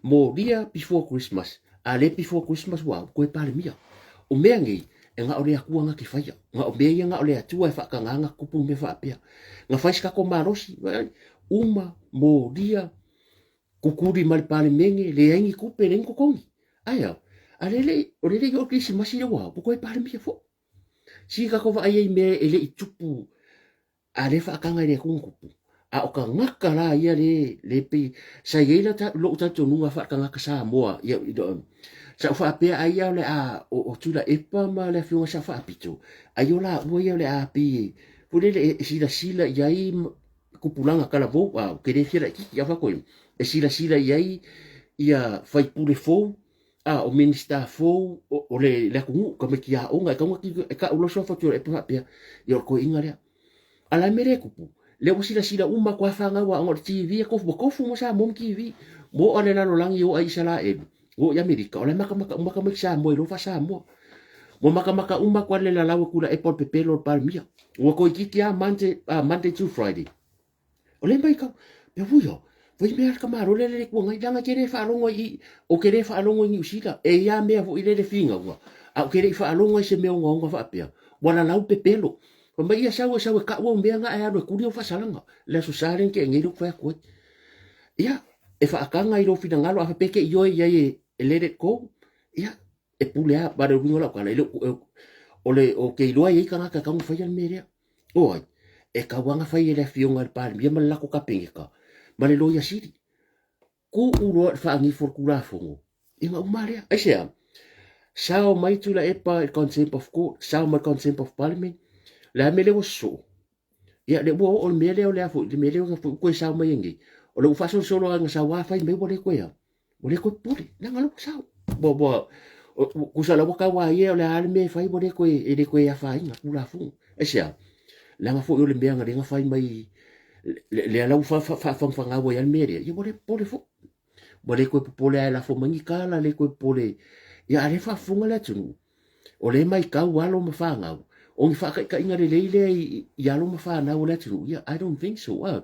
Molia before Christmas, a le before Christmas ua au, toe Palemia. O mea nei, e na o le Atua na te faia. Na o mea ia na o le Atua e faatagaga na tupu mea faapea. Na fai se tatou malosi, uma, molia, kukuli ma le Palemene, leai ni tupe, leai ni totogi. Ae a? A le le, o le le i oo le Kerisimasi lea ua au, ua toe Palemia foi. Sii tatou vaai ai i mea e le i tupu A lea faataga e le Atua ona tupu. A o tagata la ia le, le pei, sa i ai la lou talitonuga faaletagata Samoa, ia, Sa ou faapea ai ia o le a o, o Tuilaepa ma le afioga Sao Faapito, ai o laua ia o le a pei foi lele e silasila i ai tupulaga talavou, a ou te le fia laitiiti, a fai e silasila i ai ia faipule fou, a o Minisita fou o, o le, le atunuu, tamaiti aoga, e tau e tau loa suafa o Tuilaepa faapea, ia o le toeaina lea. A la mea lea e tupu, lea ua silasila uma atu lava fanau aoga o le TV e tofu, ua tofu uma Samoa ma TV. Ua oo lava le lalolagi, ua oo i Isaraelu, ua oo i Amerika, o la e matamata uma tamaiti Samoa i lo faa-Samoa. Ua matamata uma atu lava le lalau e Tuilaepa o le pepelo o le Palemia. Ua toeitiiti lava Monday, Monday to Friday. O lea e matau, pe ui o, fai mea le tamaloa lea le Itu Agai, leaga e te le faalogo ai i, ou te le faalogo i Niu Sila, e i ai mea foi lele finauga, ae ou te le i faalogo ai i se mea ogaoga faapea, ua lalau pepelo. Fai mai ia sau e sau e kau au mea na ae alu e tuli au faasalaga. Le Aso Sa lea na tea nei lea ou te fai atu ai. Ia, e faataga i lou finagalo, a faapea e te ioe i ai e let it go, ia, e pule lava, ma le uiga o lau tala, e le o, o le, ou te iloa e i ai tagata e tatau ona faia le mea lea. O ai? E tatau lava ona fai e le Afioga i le Palemia ma le latou Kapeneta ma le Loia Sili. Tuu loa i le faagifo o le Tulafono, ia ona uma lea. Aisea? Sao mai Tuilaepa i le Contempt of Court, sao mai le Contempt of Parliament, le a mea lea ua sosoo? Ia, lea ua oo le mea lea o le a foi, le mea lea ua foi toe sao mai ai nei. O lea ua faasolosolo lava ina sao lava fai mai ua le toe a, ua le toe popole, leaga o lea ua sao. Ua, ua, tusa o la ua tau a ia o le a le mea e fai ua le toe, e le toe afaina Tulafono. Aisea? Leaga foi o le mea na lea na fai mai, lea la ua faafangafangau ai lava le mea lea, ia ua le popole foi. Ua le toe popole lava e lafo mai ni tala, le toe popole. Ia a lea e faafofoga le atunuu, o lea e matau alo ma fanau, o ni faataitaiga lelei lea i, i alo ma fanau o le atunuu, ia I don't think so. Ah.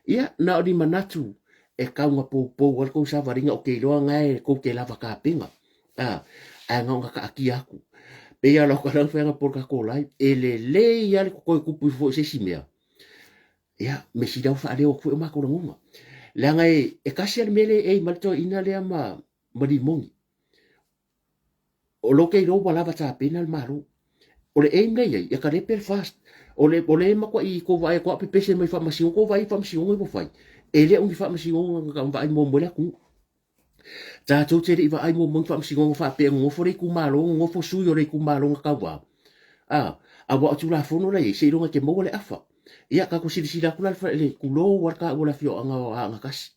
Ia, na o ni manatu e tau na poupou ai le tou savaliga, ou te iloa na e tou te lava tapena. Ah, ae na ona taatia atu. Pei lava o lau tala na fai anapo i le tatou live, e lelei lava le toe tupu ifo foi o se isi mea, Ia, me sili lava ua faaleo atu foi o matou lagona. Leaga e, e tasi lava le mea lea e ei mai le toeaina lea ma, ma Limoni. O lo te iloa ua lava tapena le Malo. O le aim lea e i ai, ia kalepe le FAST. O le, o le matuai tou vaai atu a o pepese mai faamasinoga, tou vaai i faamasinoga ua fai. E le o ni faamasinoga na vaai muamua ai le atunuu. Tatou te le i vaai muamua i ni faamasinoga faapea e nonofo le itumalo, nonofo sui o le itumalo na tauva. A, aua o Tulafono la e i ai, seiloga e te maua le afa. Ia, tatou silasila atu la i le tulou lava le taua o le afioaga o Aana Tasi.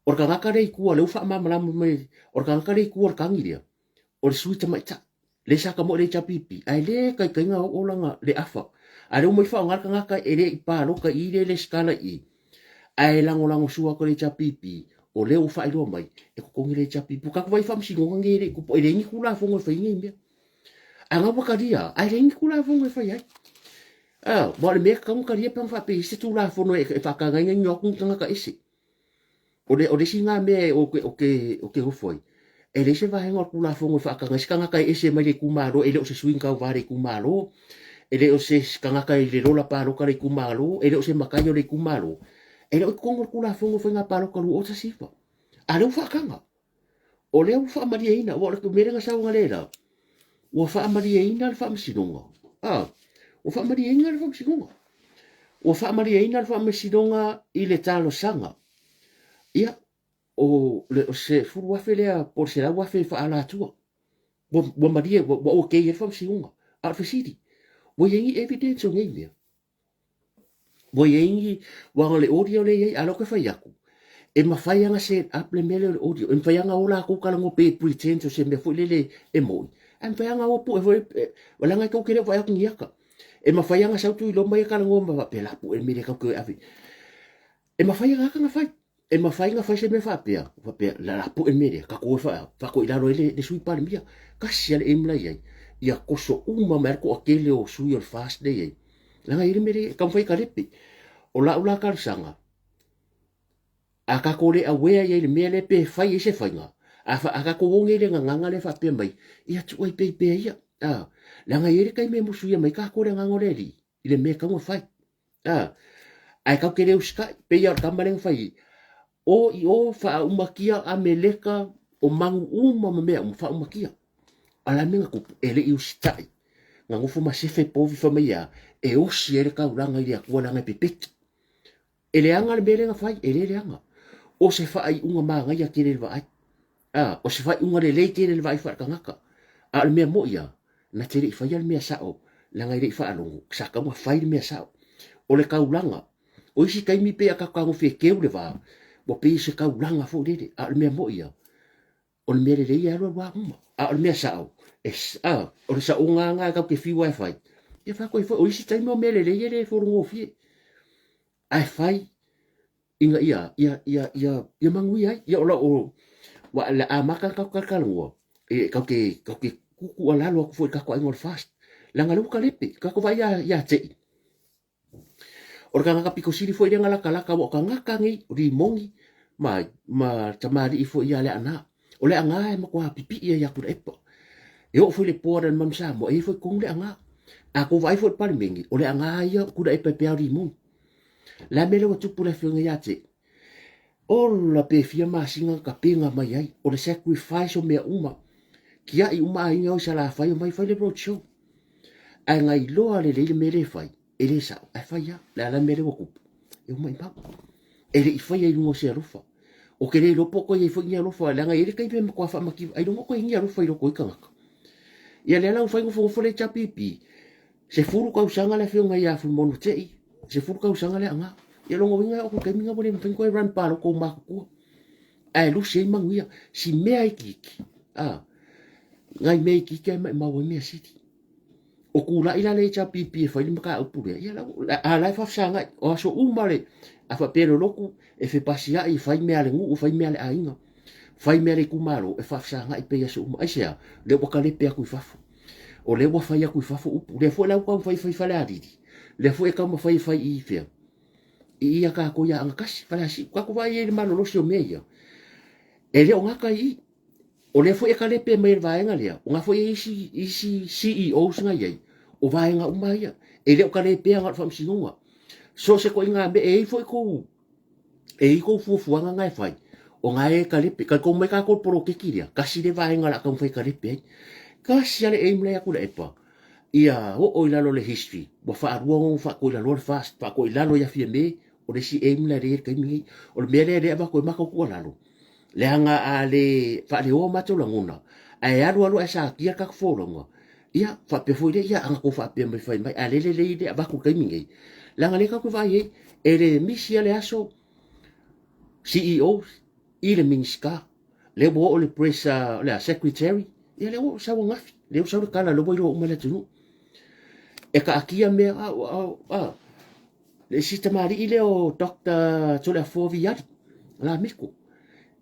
O le tagata lea i tua, lea ua faamalamalama mai, o le tagata lea i tua o le tagi lea, o le sui tamaitai lea sa tamoe i le HRPP ae le taitaiga oo lana le afa. A lea ua omai faaaoga le tagata e le i palota i i lea e lesitala i i ae lagolago sua atu e le HRPP o lea ua faailoa mai e totogi le HRPP. Ua tatou vaai i faamasinoga nei e le i tupu, e leai ni Tulafono e fai ai nei mea. A na ua talia ae leai ni Tulafono e fai ai. Ah, aua o le mea e tatau ona talia pe ana faapea e i ai se Tulafono e faataga ai ona o atu ni tagata ese. O le, o le isi lena mea ou te, ou te, ou te ofo ai, e leai se vaega o le Tulafono e faataga ai se tagata e ese mai le itumalo, e le o se sui tauva a le itumalo, e le o se tagata i le lola palota a le itumalo, e le o se matai o le itumalo. E le o i totonu o le Tulafono o Faiga Palota 2019. A lea ua faataga. O lea ua faamalieina, aua o le mea lea na sau analeila, ua faamalieina le faamasinoga. Ah, ua faamalieina le faamasinoga. Ua faamalieina le faamasinoga i le talosaga. Ia, o le o se 10,000 lea po o le 100,000 e faaalatua. Ua, ua malie, ua, ua okay ai le faamasinoga. A o le fesili, ua i ai ni evidence o nei mea? Ua i ai ni, aua o le audio lea e i ai, a o lea ou te fai atu, e mafai lava ona set up le mea lea o le audio, e mafai lava ona o latou talanoa pe pretend o se mea foi lele e moni, ae mafai lava ona o pue foi, leaga tou te le o vaai atu i ni ata. E mafai lava ona sau Tuiloma ia talanoa ma faapea, la pue le mea lea tatou te o e ave. E mafai lava ona fai. E mafai ona fai se mea faapea, faapea, la la pue le mea lea, tatou o e faatoilalo ai le, le sui Palemia. Tasi lava le aim la i ai, ia toso uma mai lava le toatele o sui o le FAST lea i ai. Leaga e i ai le mea lea, e taumafai e kalepe. O lau la talosaga, a tatou le aware i ai i le mea lea pe fai ai se faiga, a, a tatou o nei i le gagana lea faapea mai, ia tuu ai pea i pea ia. A, leaga e i ai le taimi e musuia mai tatou le agaga o le Alii i le mea e tatau ona fai. A, ae tatou te le usitai, pei lava o le tama lea na fai ai, o i o faaumakia Ameleka o manu uma ma mea uma, faaumakia. A o le a le mea na tupu? E le i usitai. Na nofo ma sefe povi fai mai e a? E osi ai le taulaga i le Atua leaga e pepeti. E leaga le mea lea na fai? E le leaga. O se faaiuga manaia tele i le vaai. A, o se faaiuga lelei tele le vaai faaletagata. A o le mea moi lava, na te le i faia le mea sao, leaga e le i faalogo, sa tatau ona fai le mea sao. O le taulaga, o isi taimi pei a tatou tagofi e teu le va, ua pei o se taulaga foi lele, a o le mea moi lava, o le mea lelei e alualu lava uma. A o le mea sao, e, a, o le saoga lava lena tatou te fiu lava e fai, ia fai atu ai foi, o isi taimi o mea lelei e le fologofie, ae fai ina ia, ia, ia, ia, ia manuia ai. Ia o lau, ua le amata ona tatou talatalanoa, e tatou te, tatou te tuutuualalo atu foi i le tatou aiga o le FAST. Leaga o lea ua talepe, tatou vaai ia, ia Tei. O le tagata pito sili foi lea na latalata, aua o tagata nei, o Rimoni ma, ma tamalii foi ia Leaana. O Leaana e matua pipii ai ia Tuilaepa. E oo foi i le board a le Manu Samoa, e i ai foi i totonu Leaana. A tou vaai foi i le Palemene, o Leaana ia o Tuilaepa e pei lava o Rimoni. Le a mea lea ua tupu le afioga ia te? Ola pe fia masina na tapena mai ai, o le sacrifice o mea uma. Tiai uma aiga o i Salafai omai fai le road show. Ae na iloa lelei le mea lea e fai, e le sao, ae fai lava. Le a la le mea lea ua tupu? E ua maimau. E le i faia i luga o se alofa. Ou te le iloa po o toe i ai foi ni alofa, leaga e i ai le taimi e matua faamativa, ailoga o toe i ai ni alofa i loko o ia tagata. Ia lea la ua fai nofonofo le HRPP, 10 tausaga le afioga ia Fuimaono Tei, 10 tausaga le Aana. Ia lona uiga e oo atu i le taimi lena ua le mafai ona toe run palota ua matutua. Ae lusi ai manuia. Si mea itiiti, a, nai mea itiiti ae maimau ai mea sili. O tulai la le HRPP e fai le mataupu lea, ia la, a la e faafesagai, o aso uma le, a faapea e lolotu, e fepasiai e fai mea a le nuu, fai mea a le aiga, fai mea a le itumalo, e faafesagai pea i aso uma. Aisea? Lea ua talepe atu i fafo. O lea ua fai atu i fafo upu. Lea foi la ua taumafai e fai Falealili. Lea foi e taumafai e fai i fea? I ia tatou ia Agatasi, Faleasiu. Tatou vaai ai i le malolosi o mea ia. E le o gata i i. O lea foi e kalepe mai e le vaega lea, o na foi e isi, isi CEOs na i ai, o vaega uma ia. E le o kalepea na o le faamasinoga. So o se ituaiga mea, e i ai foi tou e i tou fuafuaga na e fai, o na e kalepe. Talitonu mai tatou i le poloketi lea, tasi lea vaega o le a taumafai e kalepe ai. Tasi lava le aim la e atu i le epa, ia oo i lalo o le history, ua faalua ona faatoilaloa le FAST, faatoilalo ia Fiame, o le isi aim la lea e i ai i le taimi lenei. O le mea lea lea e avatu ai matou tuualalo, leaga a le faaleoa matou lagona, ae alu alu ae satia le tatou folauga, ia faapea foi lea, ia ana tou faapea mai fai mai, a lele lelei le avatu i le taimi nei, leaga lea tatou te vaai i ai, e le misi lava le aso CEO i le Minisita, lea ua oo le press, o le a, secretary, ia lea ua sau ananafi, lea ua sau le tala, lea ua iloa uma e le atunuu. E taatia mea, a, a, a, le isi tamalii lea o Dr. Toleafoa Viali, Lameko,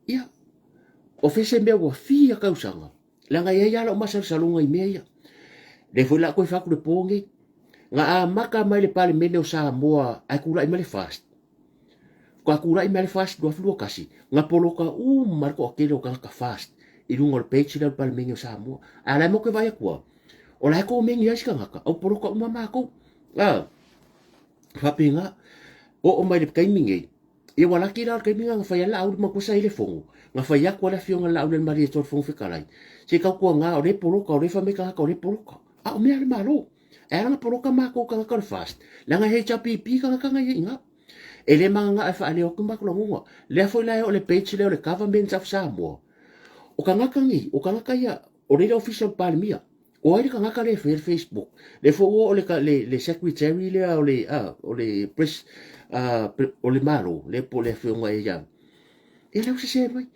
ia, o fea se mea ua fia tausaga, leaga e i ai lava lau masalosaloga i mea ia. Lea foi la a toe fai atu le po nei, na amata mai le Palemene o Samoa ae tulai mai le FAST. Faatoa tulai mai le FAST 2021, na poloka uma le toatele o tagata FAST i luga o le page lea o le Palemene o Samoa. A o la e matou te vaai atu lava, o la e komeni ai si tagata, au poloka uma matou. A, faapena. Oo mai le taimi nei, ia ua laki la o le taimi lena na fai ai le Laauli matua sa i le fono, na fai atu ai le afioga i le Laaulialemalietoa le Fofoga Fetalai, se i tautuana o lea e poloka, o lea e fai mai tagata o lea e poloka. A o mea a le Malo. E ala ona poloka matou tagata o le FAST, leaga e HRPP tagata na i ai i ina. E le magagao e faaleo atu matou lagona. Lea foi la e oo i le page lea o le Government of Samoa, o tagata nei, o tagata ia, o lea e i le Ofisa o le Palemia. O ai le tagata lea e faia le Facebook? Lea foi ua oo le, le, le secretary lea o le, a, o le press, a, o le Malo, lea po o le afioga ia, ia lea ua sese mai.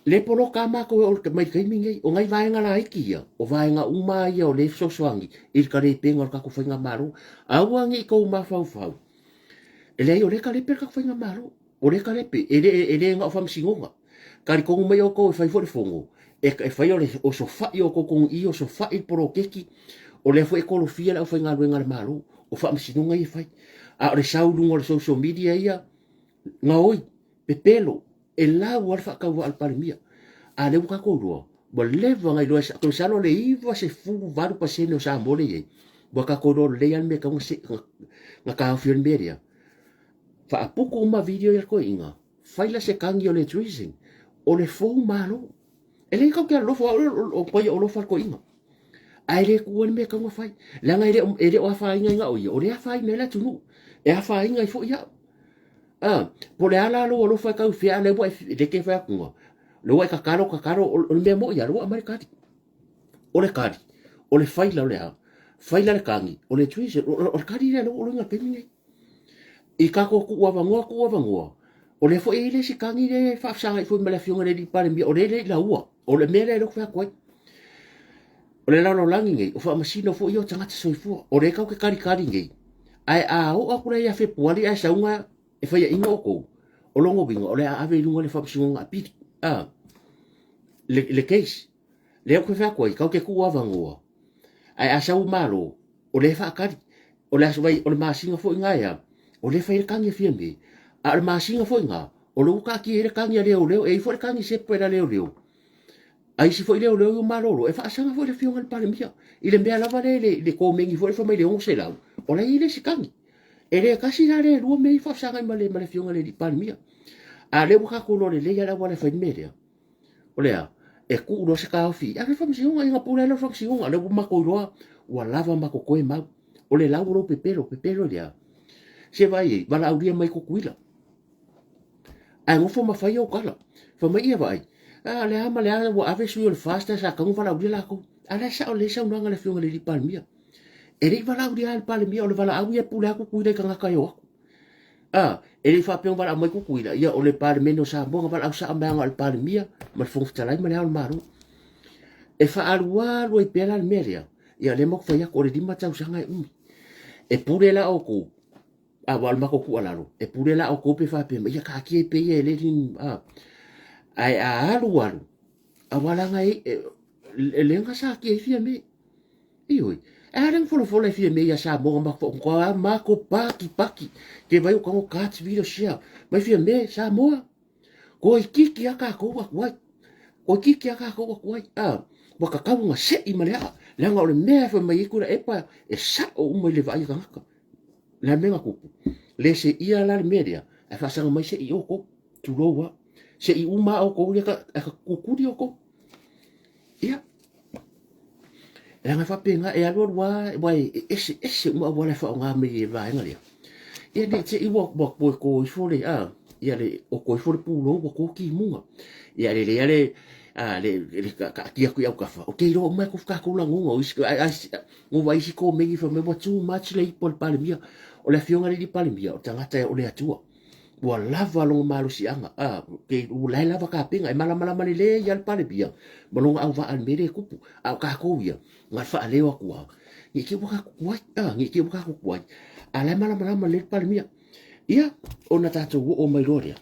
Le poloka lava matou e oo mai le taimi lenei. O nai vaega laiti ia, o vaega uma lava ia o lea e fesoasoani i le talepega o le tatou faigamalo. Aua ne i tou mafaufau, e leai o lea e talepe le tatou faigamalo. O lea e talepe, e le, e le na o faamasinoga. Talitonu mai outou e fai foi le fono, e, e fai o le osofai o outou tonu i, osofai le poloketi, o lea foi e kolofia le aufaigaluega a le Malo, o faamasinoga ia e fai. A o le sau i luga o le social media ia, gaoi, pepelo, E lau lava le faatauvaa a le Palemia. A lea ua tatou iloa, ua leva ona iloa, ou te masalo le 98% o Samoa lea e i ai, ua tatou iloa lelei lava le mea e tatau ona taofi ai le mea lea. Faaputu uma video ia a le toeaina, fai la se tagi o le treason, o le fou malo. E le tatou te alolofa, o au o matua alofa le toeaina. Ae le tuua le mea e tatau ona fai. Leaga e le o afaina ai na o ia, o lea e afaina ai le atunuu. E afaina ai foi au. A, po o le a la lou alofa e tau i fea, a o lea ua e, lea e te fai atu na, Lea ua e tatalo, tatalo, o le mea moni lava, lea ua aumai le tali. O le tali, o le faila o le a? Faila le tagi, o le treason. O le tali lea lea ua ou logoina i le taimi lenei. I tatou tuuavanoa, tuuavanoa, o lea foi e i ai le isi tagi lea e faafesagai foi ma le Afioga i le Alii Palemia, o lea e le i laua. O le mea lea lea ou te fai atu ai. O le lalolagi nei, o faamasino foi ia o tagata soifua. O lea tatou te talitali nei, ae a oo atu la ia Fepuari ae sauga e faiaina outou, o lona uiga o le a ave i luga le Faamasinoga Apili, a, le case. Lea ou te fai atu ai, tatou te tuuavanoa, ae a sau Malo, o lea e faatali. O le aso vai, o le masina foi na ea, o lea e fai ai le tagi a Fiame, a o le masina foi na, o lea ua taatia ai le tagi a leoleo, e i ai foi le tagi separate a leoleo, a isi foi leoleo ia malolo, e faasaga foi le afioga i le Palemia, i le mea lava lea i le komeni foi lea fai mai i le 600, o la e i ai le isi tagi. E le tasi la le lua mea ia faafesagai ma le afioga i le alii Palemia. A o lea ua tatou iloa lelei lava le auala e fai le mea lea. O le a? E tuu loa se taofi, ave i le faamasinoga, ia ona pule ai lea o le faamasinoga. O lea ua matou iloa ua lava ma totoe mau. O le lau o lou pepelo, pepelo i le a? Se vaai ai, valaaulia mai Tutuila. Ae nofo ma fai au tala. Fai mai, ia vaai, a le a ma le a ua ave sui o le FAST ae sa tatau ona valaaulia latou. A o la e sao lelei saunoaga a le Afioga i le Alii Palemia. E le i valaaulia lava e le Palemia, o le valaau ia e pule lava Tutuila i tagata e o atu. A, e le i faapea ona valaau mai Tutuila, ia o le Palemene o Samoa na valaau sao mai lava na o le Palemia ma le Fofoga Fetalai ma le Ao o le Malo. E faaalualu ai pea la le mea lea, ia lea matou fai atu o le 5 tausaga e umi. E pule la outou, aua o le matou tuualalo, e pule la outou pe faapea mai, ia taatia ai pea ia e le ni, a. Ae a alu alu, aua leaga e, e, lea na satia ai Fiame. Ioe. E a lea na folafola e Fiame ia Samoa na matou faauta matou paki paki. Ke vai o kago cards video share. Mai Fiame, Samoa. Toeitiiti lava tatou atu ai. Toeitiiti lava tatou atu ai. A, ua tatau ona sei ma le aa. Leaga o le mea e fai mai ai Tuilaepa e sao uma i le vaai a tagata. O le a le mea na tupu? Le seia la le mea lea, ae faasaga mai sei outou. Tulou lava. Sei uma lava outou ia ae tutuli outou. Ia. Leaga e faapena, e alu alu lava, aua e eseese uma auala e faaaoga mai e le vaega lea. Ia ne i te i ua toe to ifo le, a, ia le, o to ifo le pulou ua to timuga. Ia e lelei lava le, a, le, le taatia atu i autafa, ou te iloa uma e tofu tatou lagona, o isi, ai, ai, ua vaai isi komeni fai mai ua too much le ipu a le Palemia. O le afioga i le alii Palemia, o le tagata o le Atua. Ua lava lona malosiaga, a, ke, ua la e lava tapena, e malamalama lelei lava le Palemia ma lona auvaa i le mea lea e tupu. A o tatou ia, na o le faaleo atu lava, ne i te i ua tatou tuai, a, ne i te i ua tatou tuai, a o la e malamalama lelei le Palemia. Ia, ona tatou oo mai loa lea,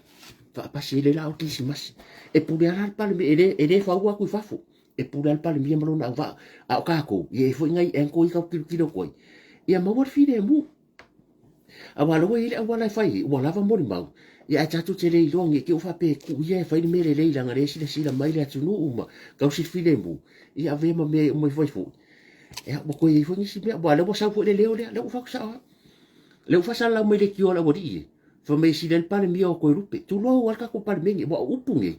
faapasi ai le la o le Kerisimasi. E pule lava la le Palemia, e le, e le faua atu i fafo, e pule lava le Palemia ma lona auvaa. A o tatou, ia e i ai foi nai angle ia tatou te tilotilo atu ai, ia maua le filemu. Aua o lea ua i ai le auala e fai ai, ua lava molimau, ia ae tatou te le iloa ne i te i ua faapea e tuu ia e fai le mea lelei leaga o lea e silasila mai le atunuu ma tausi le filemu, ia avea ma mea e uma ifo ai foi. Ia ua toe i ai foi nisi mea, aua o lea ua sau foi le leo lea, lea ua fai atu sao lava. Lea ua faasalalau mai leitio a le aualii e, fai mai e sili ai le Palemia o Toelupe. Tulou lava le tatou Palemene, aua o upu nei,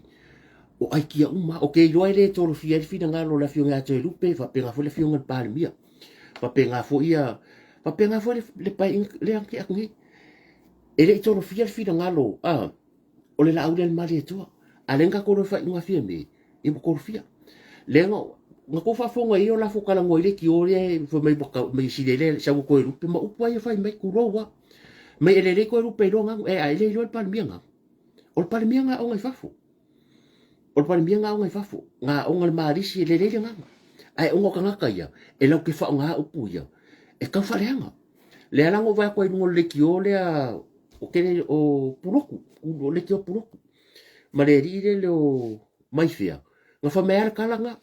o aikia uma lava. Ou te iloa e le tolofia ai le finagalo o le Afioga ia Toelupe faapena foi le Afioga i le Palemia. Faapena foi ia, faapena foi le, le paeaiga lea na tea atu nei. E le i tolofia le finagalo a, o le laau lea a le Malietoa. A lea na tatou iloa i le faaiuga Fiame, ia ua tolofia. Lea na, na tou faafofoga i ai o lafo talanoa i leitio lea fai mai ua tau, mai sili ai le sau o Toelupe ma upu lava ia fai mai, tulou lava. Mai e lelei Toelupe iloa ganu, e a e le iloa le Palemia ganu. O le Palemia na aoga i fafo. O le Palemia na aoga i fafo, na aoga i le Malisi e lelei le agaga. Ae ona o tagata ia, e latou te faaaoga upu ia, e tau faaleaga. Lea la na ou vaai atu ai i luga o le leitio lea o tele o Pulotu, o leitio Pulotu. Ma le alii lele o Maifea, na fai mai lava le tala na.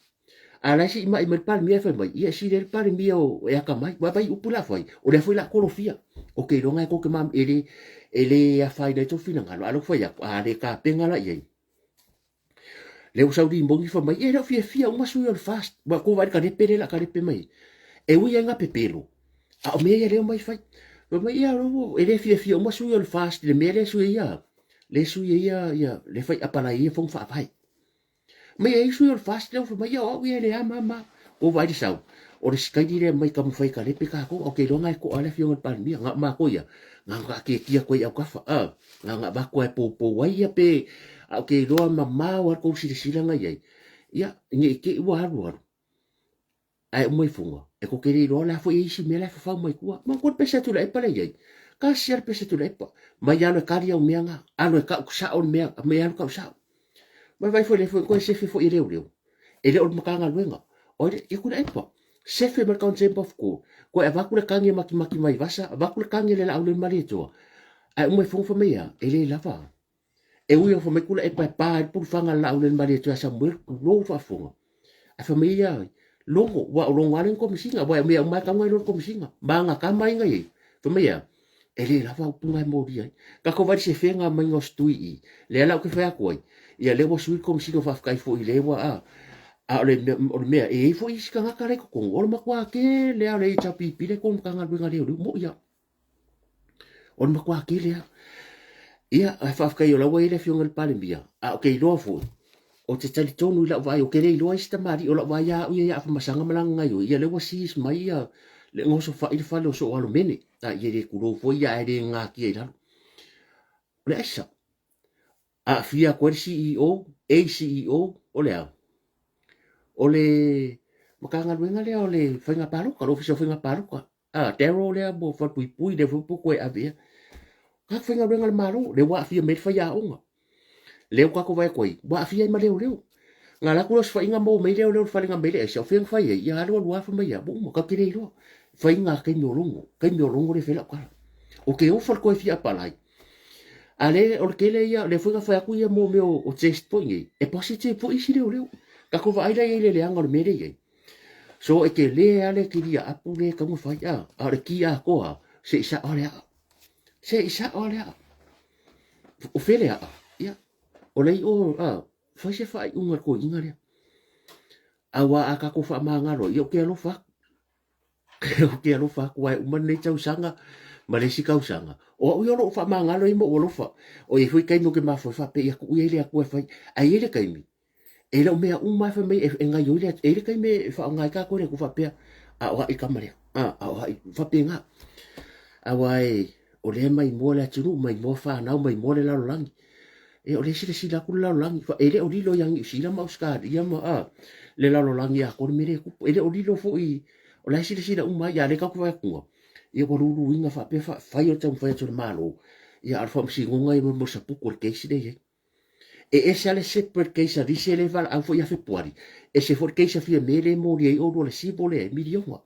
A o la e sii mai mai le Palemia e fai mai, ia e sili ai le Palemia o e atamai. Ua vaai upu la fai, o lea foi la tolofia. O ke iloa e tou te mam, e le, e le afaina ai tou finagalo. A o lea ua fai atu, a le tapena la i ai. Lea ua sau limoni fai mai, e le o fiafia uma sui o le FAST. Ua tou vaai i le kalepe lea la kalepe mai. E ui ai na pepelo, a o mea ia lea omai fai. Fai mai, ia, e le fiafia uma sui o le FAST i le mea lea e sui ai ia, lea e sui ai ia, ia, lea e fai apalai ai ia fono faavae. Mai e ai sui o le FAST lea ua fai mai, ia o au ia e le ama ama. Ua vaai le sau, o le sikaili lea mai taumafai e kalepe tatou, ae ou te iloa na e to'a le afioga i le Palemia. Na o matou ia, na ona taatiatia atu ai i autafa, a, na ona avatu lava e poupou ai ia pe A ou te iloa mamao lava le tou silasila na i ai, ia, ne i te i ua alu alu, ae uma ifoga, e tou te le iloa o le a foi isi mea la e fafau mai tua. Manatua le pese a Tuilaepa lea e i ai, tasi lava le pese a Tuilaepa, mai alu e kali au mea na, alu e tau sao le mea, mai alu tau sao. Vaivai foi le foi toe sefe foi e leoleo, e le o le Matagaluega. O ai le, ia Tuilaepa, sefe mai le Contempt of Court, toe avatu le tagi a Matimati Vaivasa, avatu le tagi a le Laaulemaalietoa, ae uma ifoga fai mai e a? E le lava. E ui ina fai mai Tuilaepa e pa ai le pulufaga a le Laaulemaalietoa ia Samuel, tulou le faafofoga. Ae fai mai ia Logo, ua o Logo lava lea ni komesina, aua e mea uma lava e tatau ona iloa le komesina. Ma ana tama ia na i ai, fai mai e a? E le lava upu na e molia ai. Tatou vaai i le sefega maiga o se tui i i, lea la ou te fai atu ai, ia lea ua sui le komesina faafetai foi lea ua a. A o le mea, o le mea, e i ai foi isi tagata la e i totonu, o le matua tele lava o le HRPP la e i totonu o le Matagaluega a Leoleo, mo'i lava. O le matua tele lava. Ia, ae faafetai o la ua i ai le Afioga i le Palemia, a ou te iloa foi, ou te talitonu i lau vaai, ou te le iloa isi tamalii, o lau vaai lava au ia ia Afamasaga ma lana gaoioi, ia lea ua seize mai ia le gosofai le fale o soo alo mene, a ia le tulou foi ia ae le natia i lalo. O le aisa, aafia atu ai le CEO, ACEO, o le a? O le Matagaluega lea o le Faiga Palota, le Ofisa o Faiga Palota. A, Daryl lea mo Falepuipui, lea foi po toe ave ea. Tagata faigaluega a le Malo, lea ua aafia mai ai le faiaoga. Lea ua tatou vaai atu ai, ua aafia ai ma leoleo. Na alu atu lea o se faiga maua mai leoleo i le fale na aumai le aisa, o fea na fai ai? Ia alu alu lava fai mai ia, ua uma, tatou te le iloa. Faiga a taimi o logo, taimi o logo lea e fai ai lau tala. Ou te ofa le toe fia apalai. A le, o le tele ia, lea foi na fai atu ia mo mea o test foi nei, e positive foi isi leoleo. Tatou vaai la i ai i le leaga o le mea lea e i ai. So e tele lava le kilia apu lea e tatau ona fai, a, a o le ki atoa lava, se i sao lava le aa. Se i sao lava le aa. O fea le aa? Ia, o le i o, a, fai se faaiuga i le toeaina lea. Aua a tatou faamagalo ai, ia ou te alofa atu. Ou te alofa atu aua e uma lenei tausaga ma le isi tausaga. O au ia o lo o faamagalo ai ma ou alofa. O i ai foi taimi ou te mafaufau faapea, ia tuu ia i le Atua e fai. Ae i ai le taimi, E le o mea uma e fai mai e gaioi le e i le taimi e faaaoga ai tatou le Atua faapea, a o ai kama lea, a, a o ai, faapena. Aua e, o lea e maimoa le atunuu, maimoa fanau, maimoa le lalolagi. E o lea e silasila atu le lalolagi, e le o lilo ia Niu Sila ma Ausetalia ma a, le lalolagi atoa le mea lea e tupu. E le o lilo foi, o la e silasila uma ai, a o lea tatou te vaai atu, ia ua luluina faapea fai o le taumafai atu o le Malo, ia a o le faamasinoga ia mo le saputu o le case lea e i ai. E ese lava le separate case a Lise lea e valaau foi ia Fepuari, ese foi le case a Fiame lea e molia ai oulua le civil lea e miliona.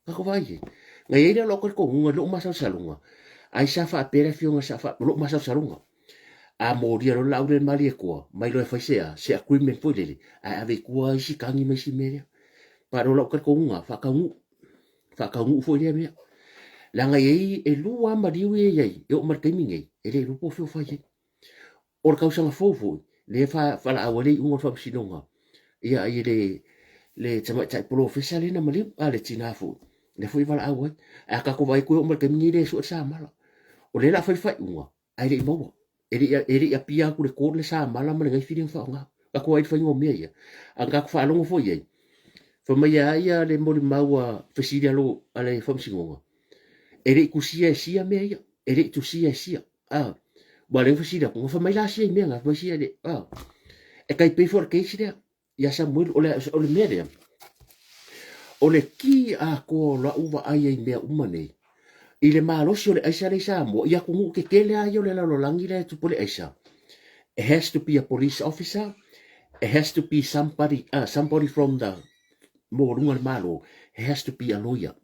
Tatou vaai i ai. Na i ai lea o lou talitonuga i lou masalosaloga, ai sa faapea le afioga sa fa, lou masalosaloga, a molia loa le laau lea i le Malietoa, mai loa e fai se a, se agreement foi lele, ae ave i tua isi tagi ma isi mea lea. Pa o lou talitonuga, faataunuu, faataunuu foi lea mea. Leaga e i ai, e lua lava maliu ia e i ai, e oo mai i le taimi nei, e le iloa po o fea o fai ai. O le tausaga fou foi, lea e valaau ai le iuga o le faamasinoga, ia i le, le tamaitai polofesa lea na maliu, a le tina foi, lea foi e valaau ai. Ae a tatou vaai atu e oo mai i le taimi lenei e le sue le samala. O lea o le a fai le faaiuga, ae le i maua. E le i, e le i apia atu i le court le samala ma le naifi lea na faaaoga. Tatou vaai i le faiga o mea ia. A na tatou faalogo foi i ai, fai mai lava ia le molimau a fesili a, lo, a le faamasinoga, e le i tusia e sia mea ia, e le i tusia e sia. Ah, ua lea fesili atu, fai mai la sia i mea na, fai mai sia le, ah. E tai pei foi o le case lea, ia Samuel, o le, o le mea lea, o le ki atoa o lau vaai ai i mea uma nei, i le malosi o le aisa lea i Samoa, i atunuu tetele lava ia o le lalolagi lea e tupu ai le aisa, it has to be a police officer, it has to be somebody, somebody from the maualuga o le Malo, it has to be a lawyer.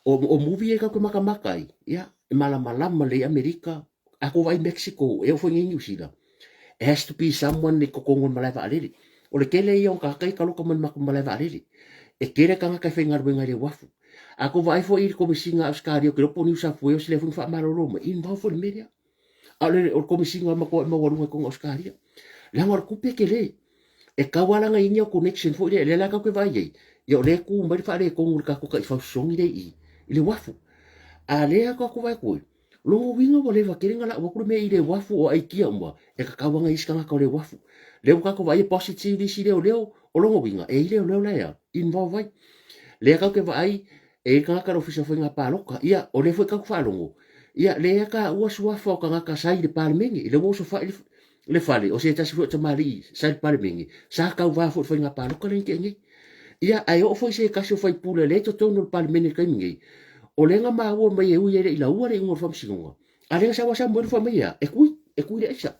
O, o movie e tatou te matamata ai, ia, e malamalama lelei Amerika, a tou vaai Mexico, e oo foi nei Niu Sila, it has to be someone i totonu o le malae vaalele. O le tele ia o tagata ia e taloka mai i le matou malae vaalele. E tele tagata e faigaluega i le uafu. A tou vaai foi i le Komesina a Ausetalia, ou te iloa po o New South Wales lea foi na faamalolo mai, e involve foi i le mea lea. A o le, o le Komesina matua maualuga i totonu o Ausetalia. Leaga o le tupe e tele. E tau lava la ona i ai ni au connection foi lea, lea la tatou te vaai ai, ia o lea e tu mai le faaletonu i le tatou taifau sosogi lea i i, i le uafu. A lea tatou te vaai atu ai, lona uiga ua leva tele ona lau atu le mea i le uafu o aikia uma, e tatau lava ona i ai se tagata o le uafu. Lea ua tatou vaai e positive isi leoleo, o lona uiga, e i ai leoleo la e a, involve ai. Lea tatou te vaai, e i ai le tagata o le Ofisa o Faiga Palota, ia o lea foi tatou te faalogo, ia lea e taua suafa o tagata sa i le Palemene, lea ua osofai le Le fale, o se tasi foi o tamalii sa i le Palemene, sa tauva foi i le faiga palota lea na tea nei. Ia, ae oo foi se tasi o faipule lea e i totonu o le Palemene i le taimi nei, o lea na maua mai e ui e le i laua le iuga o le faamasinoga, a o lea na sau lava Samuelu fai mai e a? E tui, e tui le aisa.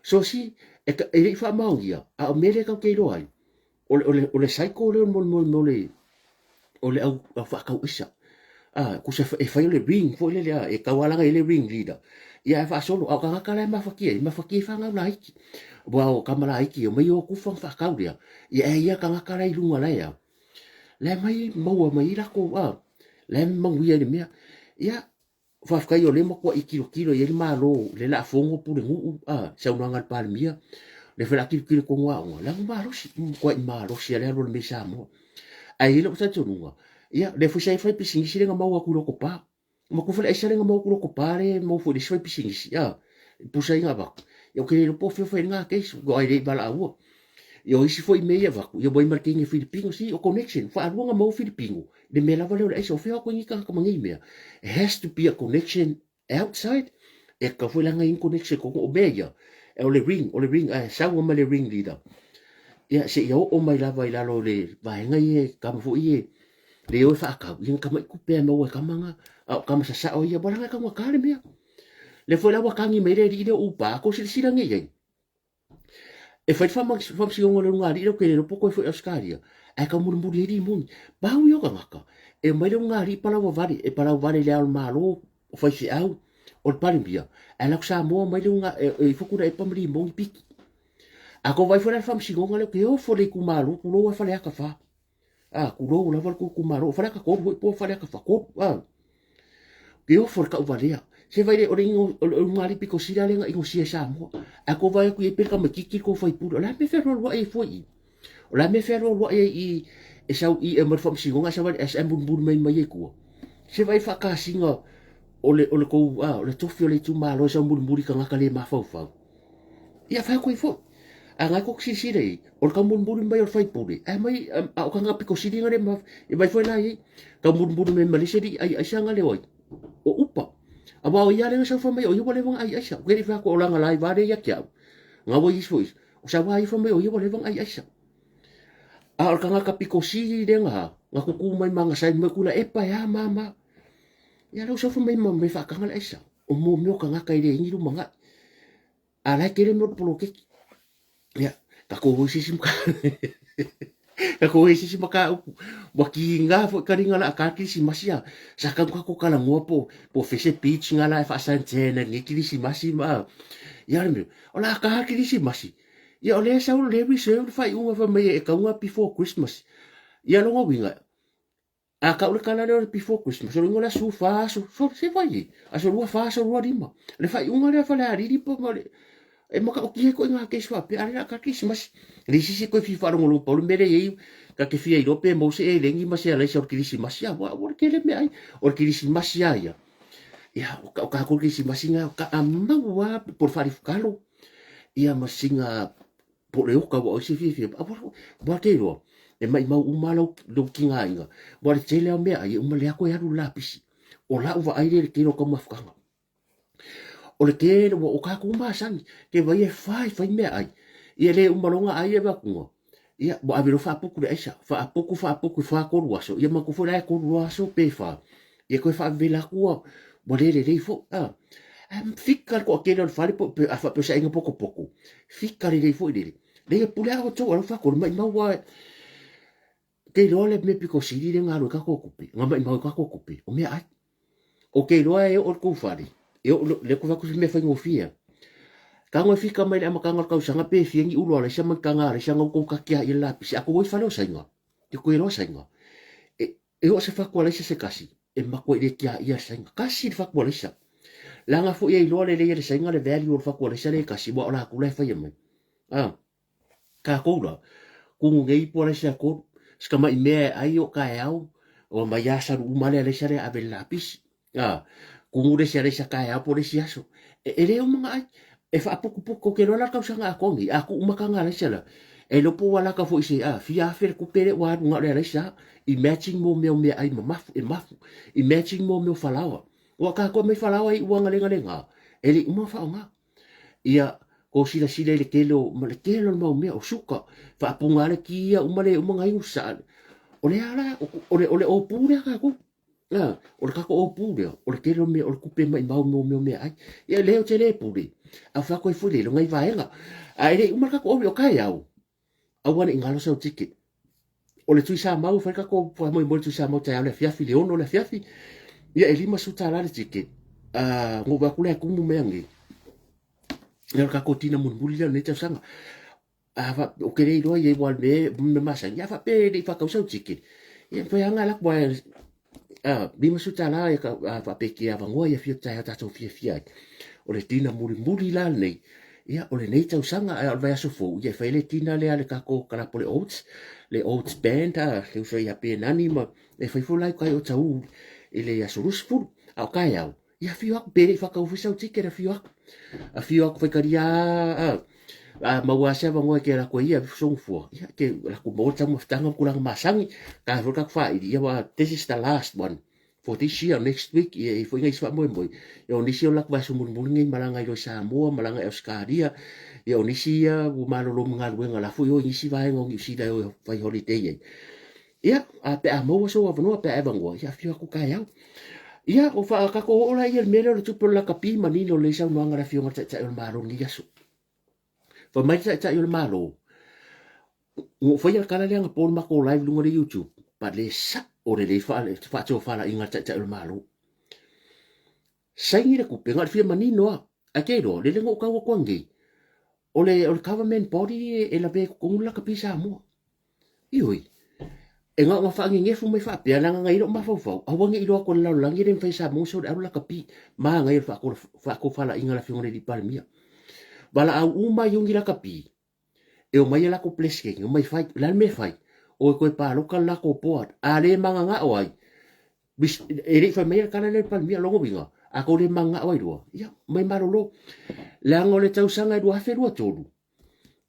So si, e, e le i faamaonia, a o mea lea tatou te iloa ai, o le, o le, o le cycle lea mo, mo, mo le, o le au, au faatau aisa. Ah, kusa e fai o le ring foi lele, ah, e taualaga i le ring leader. Ia e faasolo, a o tagata la e mafatia ai, mafatia i fanau laiti. Ua o tama laiti, o mai o kufa na faatau lea. Ia e ia tagata la i luga la e a. La e mai maua mai ai latou, ah, la e manuia i le mea. Ia, Faafetai o lea matuai tilotilo i ai le Malo i le laafono Pulenuu a saunoaga a le Palemia, lea foi o le a tilotilo i totonu o aoga, leaga ua malosi, ua matuai malosi lava le alu a le mea i Samoa. Ae i ai lou talitonuga, ia lea foi sa i ai le faipisinisi lea na maua atu i Lotopa, matua foi le aisa lea na maua atu i Lotopa lea e maua foi i le isi faipisinisi a, i pusa ia na avatu. Ia ou te le iloa po o fea o fai ai lena case, aua e le i valaauina. Ia o isi foi mea ia e avatu, ia ua i ai ma le teine Filipino, see, o connection, faalua ona maua Filipino i le mea lava lea o le aisa, o fea o atu ai nei tagata ma nei mea? It has to be a connection outside, e tatau foi la ona i ai ni connection i totonu, o mea ia, o le ring, o le ring, ae sau mai le ring leader, ia seia oo mai lava i lalo o le vaega ia e kama foi ia le o e faatau, ia na tamai tupe e maua e kama na, a o kama sasao ia, ua leaga e taugata le mea. Lea foi la ua tagi mai le alii lea o Upa, a tou silasila nei i ai, E fai le faamasinoga o le ulugalii lea ou te le iloa po o toe foi i Ausetalia, ae tau mulimuli ai limoni. Pau ia o tagata, e omai le ulugalii palauvale, e palauvale i le Ao o le Malo, o faifeau, o le Palemia, ae alu atu Samoa omai le uluga, e ifo Tuilaepa ma limoni piki. A tou vaai foi la i le faamasinoga lea, ou te ofo i le itumalo, tulou lava Faleata 4. A, tulou lava le tou itumalo, o Faleata 3 foi po o Faleata 4, 3, a. Ke ofo le tauvalea. Se vai le, o le ingo, o le ulugalii pito sili lea na inosia e Samoa. Ae kou vaai atu i ai pe le tamaititi le tou faipule. O le a le mea e fealualuai ai fua i i? O le a le mea e fealualuai ai i e sau i e mai le faamasinoga ae savali ae mulimuli mai mai ai tua? Se vai faakasina o le o le tou a o le tofi o le itumalo e sau mulimuli i tagata le mafaufau. Ia fai atu ai foi. A ngai kou silasila i ai, o le taumolimoli mai o le faipule, ae mai a o tagata pito sili na le ma, e mai foi la i ai, taumolimoli mai ma le isi alii ai aisa na leo ai, o upa. Aua o ia lea na sau fai mai o ia ua leva ona ai aisa. Ou te le i fai atu o lana laiva lea ia te au. Na ua isi foi, o sau lava ia fai mai o ia ua leva ona ai aisa. A o le tagata pito sili lea na, na tutu mai ma na saini mai Tuilaepa e a ma ma. Ia lea ua sau fai mai ma faataga le aisa. O mo mea o tagata e leai ni lumanai. A la e tele mea o le poloketi. Ia, tatou o i se isi tatou o i se isi mataupu. Ua kiga foi taliga o le a ta kerisimasi a. Sa tau tatou talanoa po o fea se beach na la e faa-suntan ai i lenei kerisimasi ma ia o le mea, o le a ta kerisimasi. Ia o lea e sau o lea e reserve le faaiuga fai mai e tatau ona before Christmas. Ia o lona uiga, A tau le tala lea o le before Christmas, o le uiga o le aso 14, aso, sole, se fai e, aso 2, 4, aso 2, 5. Le faaiuga lea Falealili po ma le, e matautia ai ituaiga case faapea, a o lea o le a ta Kerisimasi. E leai se isi e toe fia faalogologo, pau le mea lea e i ai, ta te fia iloa pe maua se eleni ma se alaisa o le Kerisimasi, a ua ua tele meaai. O le Kerisimasi lava ia, ia, o tatou le Kerisimasi lena, a mau lava po o le faalifutalo, ia ma sina po o le oka ua o ai se fiafia, aua te iloa, e maimau uma lou, lou tigaina, aua o le tele lava o meaai e uma lea toe alu le lapisi. O lau vaai lea i le tele o taumafataga. O le tele, ua o tatou masani, ke vai e fai fai meaai, ia le uma loa ona ai e avatuga, ia ua ave loa faaputu le aisa, faaputu faaputu i fa tolu aso, ia manatua foi la e tolu aso pe fa, ia toe faavevela atu ua, ua le lelei foi. A, ae fika le toatele o le fale po, a faapea o se aiga potopoto, fika lelei foi lele. Leai e pule lava outou a lau faato, le maimau lava, te iloa le mea pito sili lea na alu ai tatou tupe, na maimau ai tatou tupe, o meaai. Ou te iloa e oo i le tou fale, e oo, lea ou te fai atu o se mea faigofie lava. Tago e fika mai le amataga o le tausaga pe fia ni ulu alaisa ma ni taga alaisa na outou tatia ai i le lapisi, a tou o i fale o Saina, te toe iloa Saina. E, E oo se fatu alaisa se kasi, e matua i le tiaia le saina. Kasi le fatu alaisa. Leaga foi e iloa lelei e le saina le value o le fatu alaisa lea e kasi, aua o latou la e faia mai. A, tatou la, kugu nei ipu alaisa e tolu, si tamai mea e ai o taeao, o mai lava salu uma le alaisa lea ave i le lapisi. A, kumu le isi alaisa taeao po o le isi aso. E, e le uma ona ai. E faaputuputu, ou te iloa la le tausaga atoa lenei, a tuu uma taga alaisa la, e iloa po ua lata foi i se, a, fia afe le tupe lea ua alu na o le alaisa lava. Imagine mo mea o meaai mamafu, e mafu. Imagine mo mea o falaoa. Aua tatou e aumai falaoa e iu lava ina legalega, e le i uma ona faaaoga. Ia, Ko silasila i le tele o, ma le tele o le mau mea, o suka, faapuga le ki ia uma le uma ngai usa. O le ala, o le, o le ōpū lea kākou. A, o le kākou ōpū lea, o le tele o mea, o le kupe mai mau mea mea mea ai. Ia le o te le pule, a whako i fule, lo ngai vaega. A ele uma le kākou owi o kai au, aua ne i galo sau ticket. O le Tuisamau, fai kako faamoemoe le Tuisamau taeao le afiafi, le 6 le afiafi, ia e $50 le ticket. Uh, ngou aku le kumu mea nei. Ia o le kako tina mulimuli lea o lenei tausaga. A fa o ke le iloa i ai ua me me masani, a fa pe le i whakau sau ticket. Ia fai anga la kwa a $50 e ka a fa pe ke avangoa ia fia taeao tatou fiafia ai. O le tina mulimuli la lenei, ia o lenei tausaga a o le vaiaso fou, ia e fai le tina lea le takou kalapo le Oats, le Oats Band, a le uso ia Penani ma e fai foi lai kai o tau i le aso 20. A o taeao, ia afio aku pe le i whakau foi sau ticket afio aku. Afio aku whaikaria a a maua se avangoa ke la koe ia songu fua. Ia ke la ku mo tau mafutanga ku langa masangi ka foi ka whairi. Ia wa this is the last one for this year next week ia e foi ngai faamoemoe. Ia o nisi o laku vaiaso mulimuli nei malaga i lo Samoa, malaga i Australia. Ia o nisi ia ua malolo ma galuega la foi o i nisi vaega o Niu Sila e o e fai holiday ai. Ia, a pe a maua sou avanoa pe a e vangoa, ia afio aku taeao. Ia, o wha, kako oo la ia le mea lea o le tupe o le lakapi manino le saunoaga a le afioga i le Taitai o le Malo lenei aso. Fai mai le Taitai o le Malo, ua ou faia le tala lea anapo i le matou live i luga o le YouTube, but le sao lelei faatofalaiga a le Taitai o le Malo. Saini le tupe, na o le fia manino lava. Ae te iloa, lele na ou tau atu anei, o le, o le government body e lavea i totonu le lakapi Samoa. Ioe, e na ona faanenefu mai faapea, leaga na i ai lou mafaufau, aua ne i iloa atu e le lalolagi e le mafai e Samoa ona sau i le alu lakapi. Manaia le faatofalaiga a le Afioga i le Alii Palemia. Valaau uma Iuni lakapi, e omai a latou Peresetene, omai fai. O le a le mea e fai? O e toe paloka le latou board. A le mananao ai, e le i fai mai le tala lea i le Palemia, lona uiga, a tou le mananao ai loa, ia, omai malolo. Leaga o le tausaga e 2023,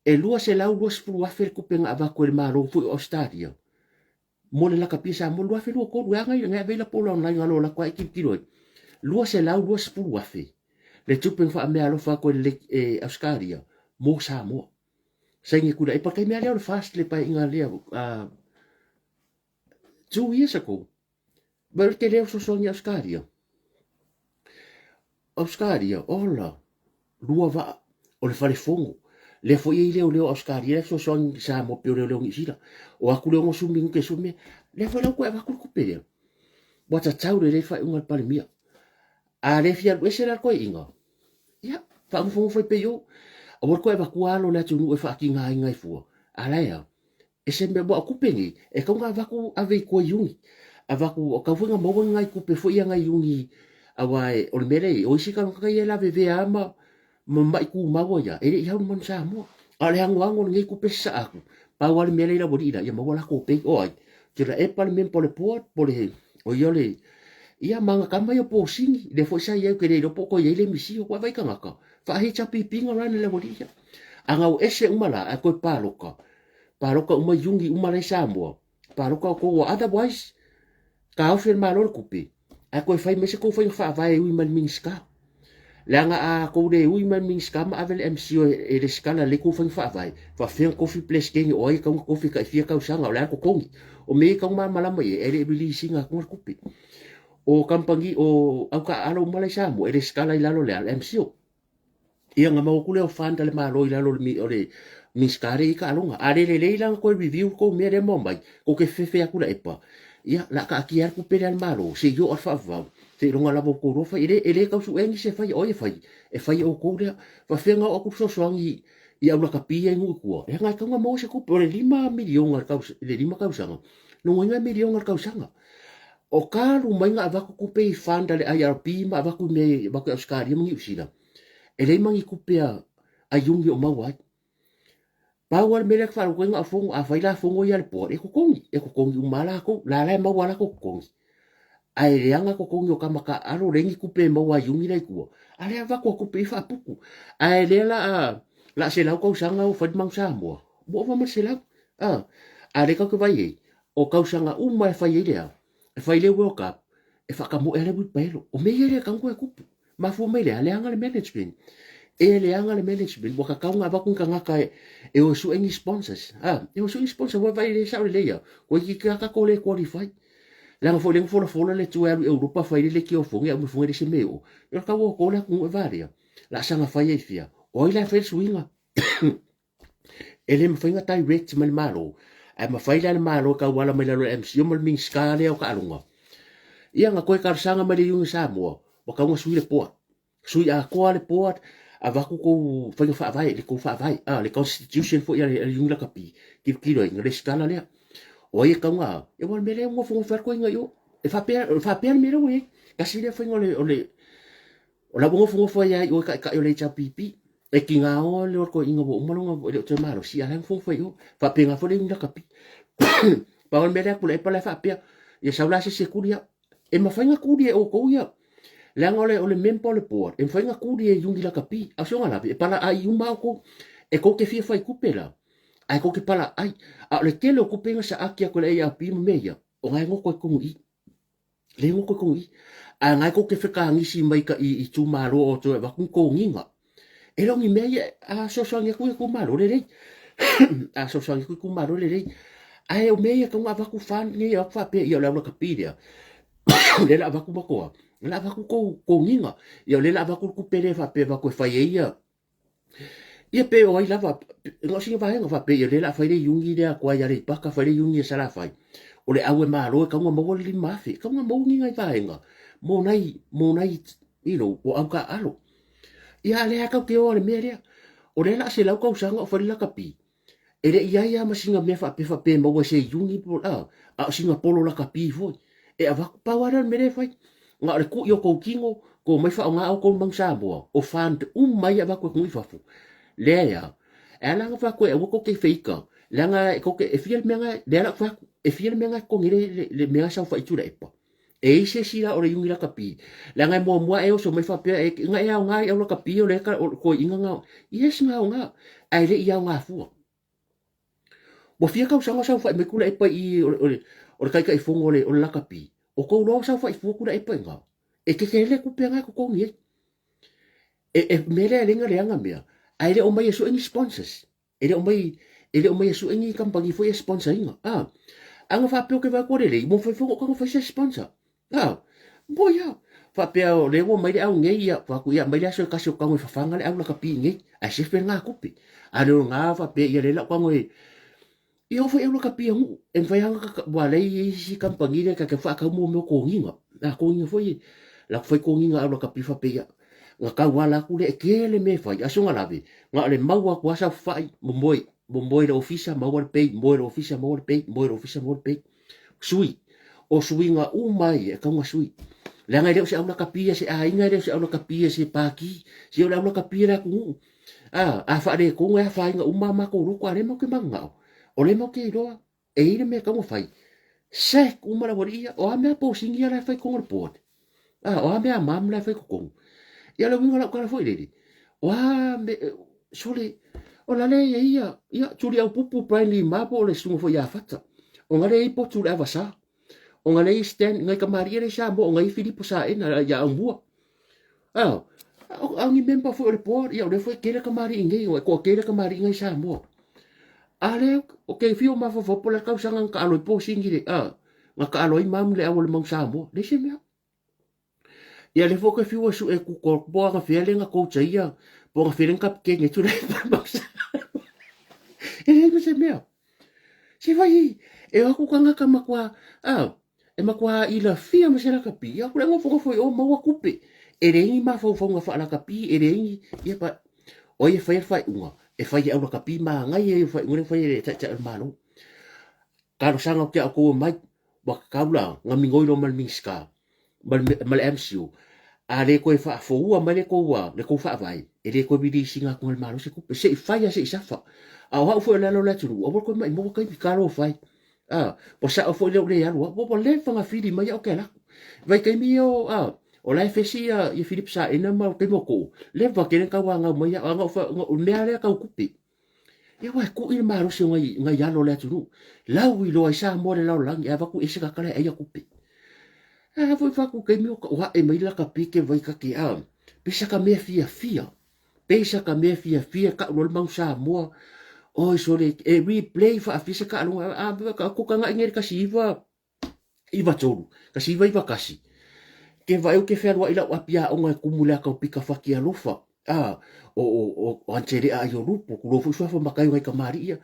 e $220,000 le tupe na avatu e le Malo foi o Ausetalia mo le lakapia Samoa 2023, e aga i ave ai lapola online galo lako ai tilotilo ai. $220,000 le tupe na faameaalofa atu e le e Ausetalia mo Samoa. Saini kula e pakai mea lea o le fast le paeaiga lea 2 years ago. Ma le tele o fesoasoani a Ausetalia. Ausetalia, ola, lua vaa, o le fale fono. Lea foi e i leoleo Ausetalia lea fesoasoani i Samoa pei o leoleo Niu Sila. O atu le 60 minute e sumi. Lea foi la ua toe avatu le tupe lea. Ua tatau lelei le faaiuga a le Palemia. A le fia alu ese la le toeaina, ia, faanofonofo ai pea i o. Aua le toe avatua alo o le atunuu e faatigaina ai fua. A la e a? E se mea, aua o tupe nei, e tatau ona avatu ave i tua i iuni. Avatu, tau foi ona maua ni nai tupe foi ia nai iuni, aua o le mea lea e i ai, o isi tagata ia e lavevea lava ma, ma ma'i tumau ai lava, e le i au le manu Samoa. A o le anoano o lenei tupe sasaa atu, pau lava le mea lea i le aualii la, ia maua latou pay. O ai? Tuilaepa le member o le board, po o le, o ia o le, ia ma ana tama ia o Posini, lea foi sa i ai, ou te le iloa po o toe i ai le misi, ua vaai tagata, faa-HRPP na run e le aualii ia. A na o ese uma la, ae toe paloka, Paloka uma Iuni uma la i Samoa. Paloka outou ua otherwise taofi e le Malo le tupe ae toe fai mai se tou faiga faavae e ui mai le Minisita. Leaga a tou le ui mai le Minisita ma ave le MCO e resitala lelei tou faiga faavae, faafefea ona tofi Peresetene o ai e tatau ona tofi e tai fia tausaga, o le a le totogi. O mea ia e tatau ona malamalama i ai ae le i release ina atu le tupe. O kamupani, o au taaalo uma la i Samoa e resitala i lalo o le a? Le MCO. Ia ona maua atu lea o fund a le Malo i lalo o le Minisita lea e i ai taaloga. A le lelei la ona toe review le tou mea lea ma omai, tou te fefe atu i le EPA, ia, o le a taatia ai le tupe lea a le Malo se i oo lava i le faavavau, seiloga lava ua outou iloa fai. E le tau suea nisi e faia, o ai e fai? E fai e outou lea. Faafefea ona oo atu le fesoasoani i au lakapi ia i nuu i tua? Leaga e tatau ona maua se tupe, o le $5 miliona i le 5 tausaga, lona uiga e miliona i le tausaga. O talu mai na avatu tupe i fund a le IRP ma avatu i mea e avatu i Ausetalia ma Niu Sila, e leai ma ni tupe a Iuni o maua ai. Pau lava le mea lea e faalogo ai na o fono, a fai la fono ia a le board, e totogi, e totogi uma lava latou, la la e maua lava latou totogi. Ae leaga totogi o tama taaalo, leai ni tupe e maua a Iuni la i tua, a lea avatu a tupe i faaputu. Ae lea la a, la 100 tausaga o fai le Manu Samoa, ua ova ma le 100. A, a lea tatou te vaai ai, O tausaga uma e fai ai le a? E fai le World Cup, e faatamoe lava le uipaelo. O mea ia lea e tatau ona toe tupu. Mafua mai le a? Leaga le management. E leaga le management, ua kakau ona avatu ni tagata e o e sue ni sponsors. A, e o e sue ni sponsor, ua vaai le sao lelei ia. Ua itiiti lava tatou le qualify. Leaga foi lea na folafola le Atua e alu i Europa fai le leitio foge au me foge le se me o. Ia o le tau o to le atunuu e valea. La saga fai ai fia. O ai la e fai le suiga? E le mafai ona direct mai le Malo. Ae mafai la le Malo e tauala mai lalo o le MCIL ma le Minisita lea o taaloga. Ia na toe talosaga mai le Iuni Samoa, ua tatau ona sui le board. Sui atoa le board, avatu tou faiga faavae, le tou faavae, ah, le constitution foi a le Iuni Lakapi, tilotilo ai, ona resitala lea. O ai e tatau ona, ia aua o le mea lea e nofonofo atu ai i o. E faapea, e faapea le mea lea ua i ai. Tasi lea faiga o le, o le, o la ua nofonofo ai lava i o e taitai o le HRPP. E tiga o le toeaina ua uma lona, e le o toe malosi, a o la e nofonofo ai i o. Faapena foi le Iuni Lakapi. Pau o le mea lea a Tuilaepa la e faapea, ia sau la se isi e tuli au. E mafai ona tuli e outou ia, leaga o le, o le member o le board, e mafai ona tuli e Iuni Lakapi. A o si ona lave, e palaai uma outou. E tou te fia fai tupe la, ae tou te palaai. A o le tele o tupe ia na saaki atu e le ARP ma mea ia, o na e goto i totonu i i. Le goto i totonu i i. Ae na e tou te fekagisi mai i itumalo o toe avatu ni toniga. E le o ni mea ia, a fesoasoani atu ia itumalo lelei. A fesoasoani atu itumalo lelei. Ae o mea ia e tatau ona avatu fund nei avatu faapea, ia o le aulakapi lea, o lea o le a avatu matou a, o le a avatu tou toniga. Ia o lea o le a avatu le tupe lea faapea avatu e fai ai ia, ia pe o ai lava, na o sina vaega faapea ia o lea o le a fai le iuni lea atu ai Aleipata, fai le iuni a Salafai. O le au e malo e tatau ona maua le 5,000, e tatau ona maua ni nai vaega mo nai, mo nai, you know, o au taaalo. Ia a lea tatou te o i le mea lea. O lea o le a 100 tausaga o fai le lakapi. E le i i ai lava ma sina mea faapea faapea e maua i se iuni po o a, a o sina polo lakapi foi. E avatu, pau lava lea o le mea lea e fai. Na o le tui o tou tino, tou omai faaaoga outou le Manu Samoa, o fund uma ia e avatu e atunuu i fafo. Leai lava. E ala ona fai atu e aua tou te feika, leaga e tou te, e fia le mea na, lea la ou fai atu, e fia le mea na e totogi ai le mea na saofai i Tuilaepa. E i ai se isi la o le iuni lakapi, leaga e muamua e oso mai faapea e, na e aoga i au lakapi o le toeaina na, yes na aoga, ae le i aoga fua. Ua fia tausaga o saofai mai Tuilaepa i i o le, o le Taitaifono o le, o le lakapi, o tou iloa o saofai fua Tuilaepa i ina, e tetele le tupe na e totogi ai. E, e mea lea e leai na leaga mea, ae le o omai e sue ni sponsors. E le o mai, e le o mai e sue ni kamupani foi e sponsor ina. A, a na faapea ou te vaai atu lelei, ua mafai foi ona ou tago fai se sponsor. A, moi a. Faapea o lea ua mai le au nei, ia, fai atu, ia, mai le aso e tasi ou tago e fafaga le au lakapi nei, ae sefe lena tupe. A le o lena faapea, ia lea la ou tago e, ia oo foi au lakapi a nuu. E mafai lava ona, ua lea e i ai isi kamupani lea ta te faatau mo mea o toniga. A, toniga foi, la atu fai toniga a au lakapi faapea, ia, na tauala atu lea, e tele mea e fai, a soga lave, na o le mau atu lava saofafai, momoe, momoe i le ofisa, maua le pay, moe i le ofisa, maua le pay, moe i le ofisa, maua le pay. Sui. O suiga uma ia, e tatau ona sui. Leaga e le o se aulakapi a se aiga, e le o se aulakapi a se pākī, se o le aulakapi a le atunuu. A, a faaletonu e afaina uma a matou loto, a o lea matou te mananao, o lea matou te iloa e i ai le mea e tatau ona fai. Sack uma le aualii ia, o a mea posini ia la e fai i totonu o le board? A, o a mea mam la e fai i totonu? Ia o le uiga o lau tala foi lele, o a mea, sole, o la le i ai ia, ia, Tuliaupupu Brian Lima po o le susuga foi ia Fata, ona lea e i ai potu i le avasa, ona lea e i ai stand, nai tamalii ia lea i Samoa, ona e i ai Filipo Saena ia Aumua. A, o ni member foi o le board, ia o lea foi e tele tamalii nei, e toatele tamalii nei i Samoa. A lea, ou te fiu mafaufau po o le a le tausaga na taalo ai posini le, a, na taalo ai mam le au o le Mau Samoa. Leai se mea. Ia lea foi ou te fiu e sue Google po o anafea lea na coach ai ia, po o anafea lea na kapiteni ai Tuilaepa le Mau Samoa. E leai ma se mea. Se fai, e o atu tagata matua, a, e matua ilafia ma se lakapi, ia kule nofonofo i o maua tupe. E leai ni mafaufauga faalakapi, e leai ni, ia pa, o ai e faia le faaiuga, e fai e au lakapi manaia ia o faaiuga lea ua fai e le Taitai o le Malo. Talosaga atu ia outou e omai, ua tatau la ona migoi loa ma le Minisita ma le, ma le MCIL, a le toe faafoua mai le tou, le tou faavae, e le toe release ina atu e le Malo se tupe, se i fai lava se i safa. A o au foi o le ala o le atunuu, aua le toe maimoa taimi, talofa e. A, ua sao foi lea ua le alu au, ua leva ona fili mai au ou te alu atu. Vaitaimi ia o, a, o la e fesi ia, ia Philip Saena ma le taimi o Koo, leva tele ona tauanau mai au, a na ou, o le mea lea tau tupe. Ia aua e kui le malosi o nai, nai alo o le atunuu. Lau iloa ai Samoa le lalolagi, ae avatu ese tagata la e aia tupe. A foi fai atu taimi o ae mai laka pike vai kake a, pesa ka mea fiafia. Pei sa ka mea fiafia ka'u loa le mau Samoa. Oi sole e replay faafia se kaaloga a a ko kaga'i nei le 1993, 1991. Ke vaai ou te fealuai lau api aoga e kumu le aka o Pita Faki Alofa. A o o o Anselea Aiolupo, tulou foi suafa matai o nai kamali'i ia.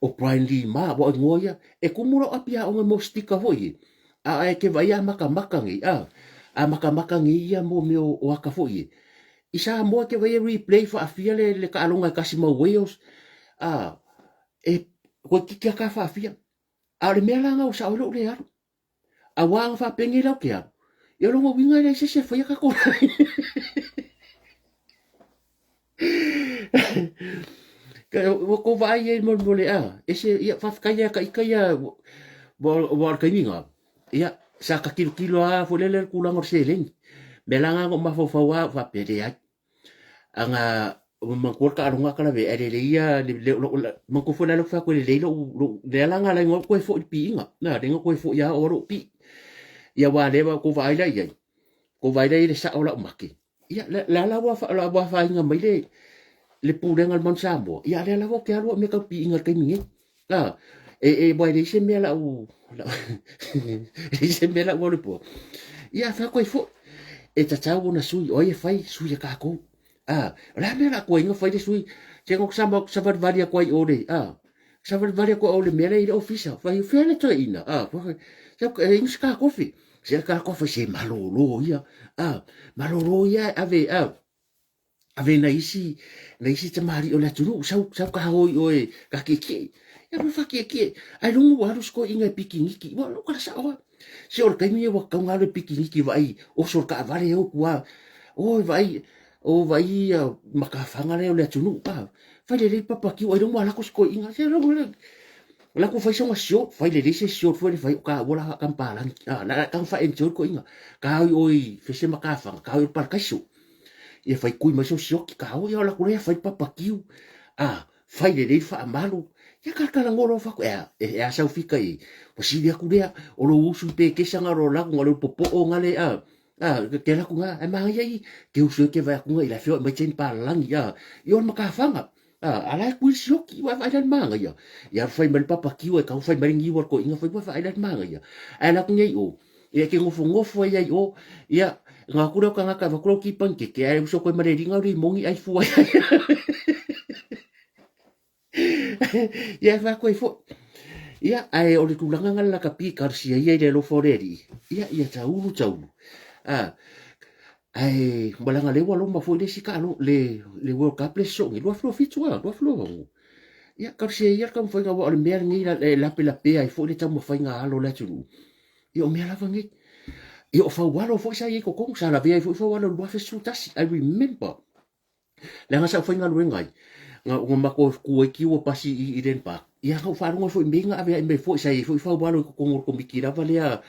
O Brian Lee Ma, ua o igoa ia. E kumu lau api aoga mo stika foi e. A e ke vaai a makamaka nei, a a makamaka nei ia mo mea o aka foi e. I Samoa ke vaai e replay faafia le le kaaloga e kasi ma Wales. A e toeitiiti lava ka faafia. A o le mea la lena ua sao ai lou le alu. Aua a na faapenei la ou te alu, ia o lona uiga e leai se isi e faia tatou Ua tou vaai ai mo le a, ese, ia faafetai ia ita ia, ua o le taimi lena, ia sa ta tilotilo lava foi lele i le tulaga o le seleni. O le mea la lena na ou mafaufau lava ou faapea, leai, Ana manatua le taaloga a Kalavea ae lelei ia manatua foi la lea ou te fai atu e lelei lou lou lea la na ala ai ona ou toe foi i le piiga na lea na toe foi lava oo lou pii. Ia aua lea ua tou vaai la i ai, tou vaai la i ai le sao o lau mate, ia lea la ua ua afaina mai le le pulega a le Manu Samoa, ia a o lea lava ou te alu au i mea tau piiga i le taimi nei. A, e, e, aua e leai se mea lau, lau e leai se mea lau alu i pua. Ia, a fai atu ai foi, e tatau ona sui, o ai e fai, sui e kākou. A, o le a mea la tuaiga fai le sui, se no sa ma savalivali atu ai i o le, a, savalivali atu ai o le mea lea i le ofisa, fai, fea le toeaina, a, se e inu se ta kofi, se ta kofi se malolo ia, a, malolo ia e ave, a, ave nai isi nai isi tamalii o le atunuu sau sau ka hoi oe ka kiekie ia ma fa kiekie ai longo ua alu siko inga e pikiniki ua lo kala sao se o le taimi ia ua tatau ona alu e pikiniki vaai oso le taavale o tua oi vaai o vaai ia matafaga lea o le atunuu a fai lelei papakiu ai longo ua lako siko inga se longo le la ku fai songa sio fai lelei se sio foi le fai o ka ua la kampalani a la ka fa enjoy ko inga ka oi oi fese makafaga ka oi palakaiso Ia fai kui mai so sioki ka o ia ola kula ia fai papakiu. A fai lelei faamalu. Ia kalakala ngolo fa e e a sau fika i. Ua sili aku lea o lo usu pe kesa nga ro laku nga lo popo'o nga le a a ke laku nga e mangaia i ke usu e ke vai aku nga i la feo mai chen pa langi a i o makafanga. A ala e kui sioki ua vaai la le manaia. Ia fai mai le papakiu e kau fai mai le niu a le toeaina fai ua vaai la le manaia. Ae laku nei o ia ke nofonofo ai ai o ia nga aku lea o tagata avatu lau ki panikeke ae uso koe ma le liga o le moni ai fua ia e fai atu ai foi. Ia ae o le tulaga nga le lakapi talosia ia i le alofa o le Alii. Ia ia taulu taulu. A Ae ua leaga lea ua loma foi le isi taalo le le World Cup le sosoo nei 2027 a 2026. Ia talosia ia le taumafaiga aua o le mea lenei e lapelapea ai foi le taumafaiga a alo o le atunuu. Ia o mea lava nei. Ia o Faualo foi sa i ai i totonu, sa lavea ai foi Faualo i le 2011. I remember. Leaga sa ou faigaluega ai, na ua matou tu ai kiu o pasi i Eden Park, ia na ou faalogo ai foi i mea na aveae mai foi, sa i ai foi Faualo i totonu o le komiti lava lea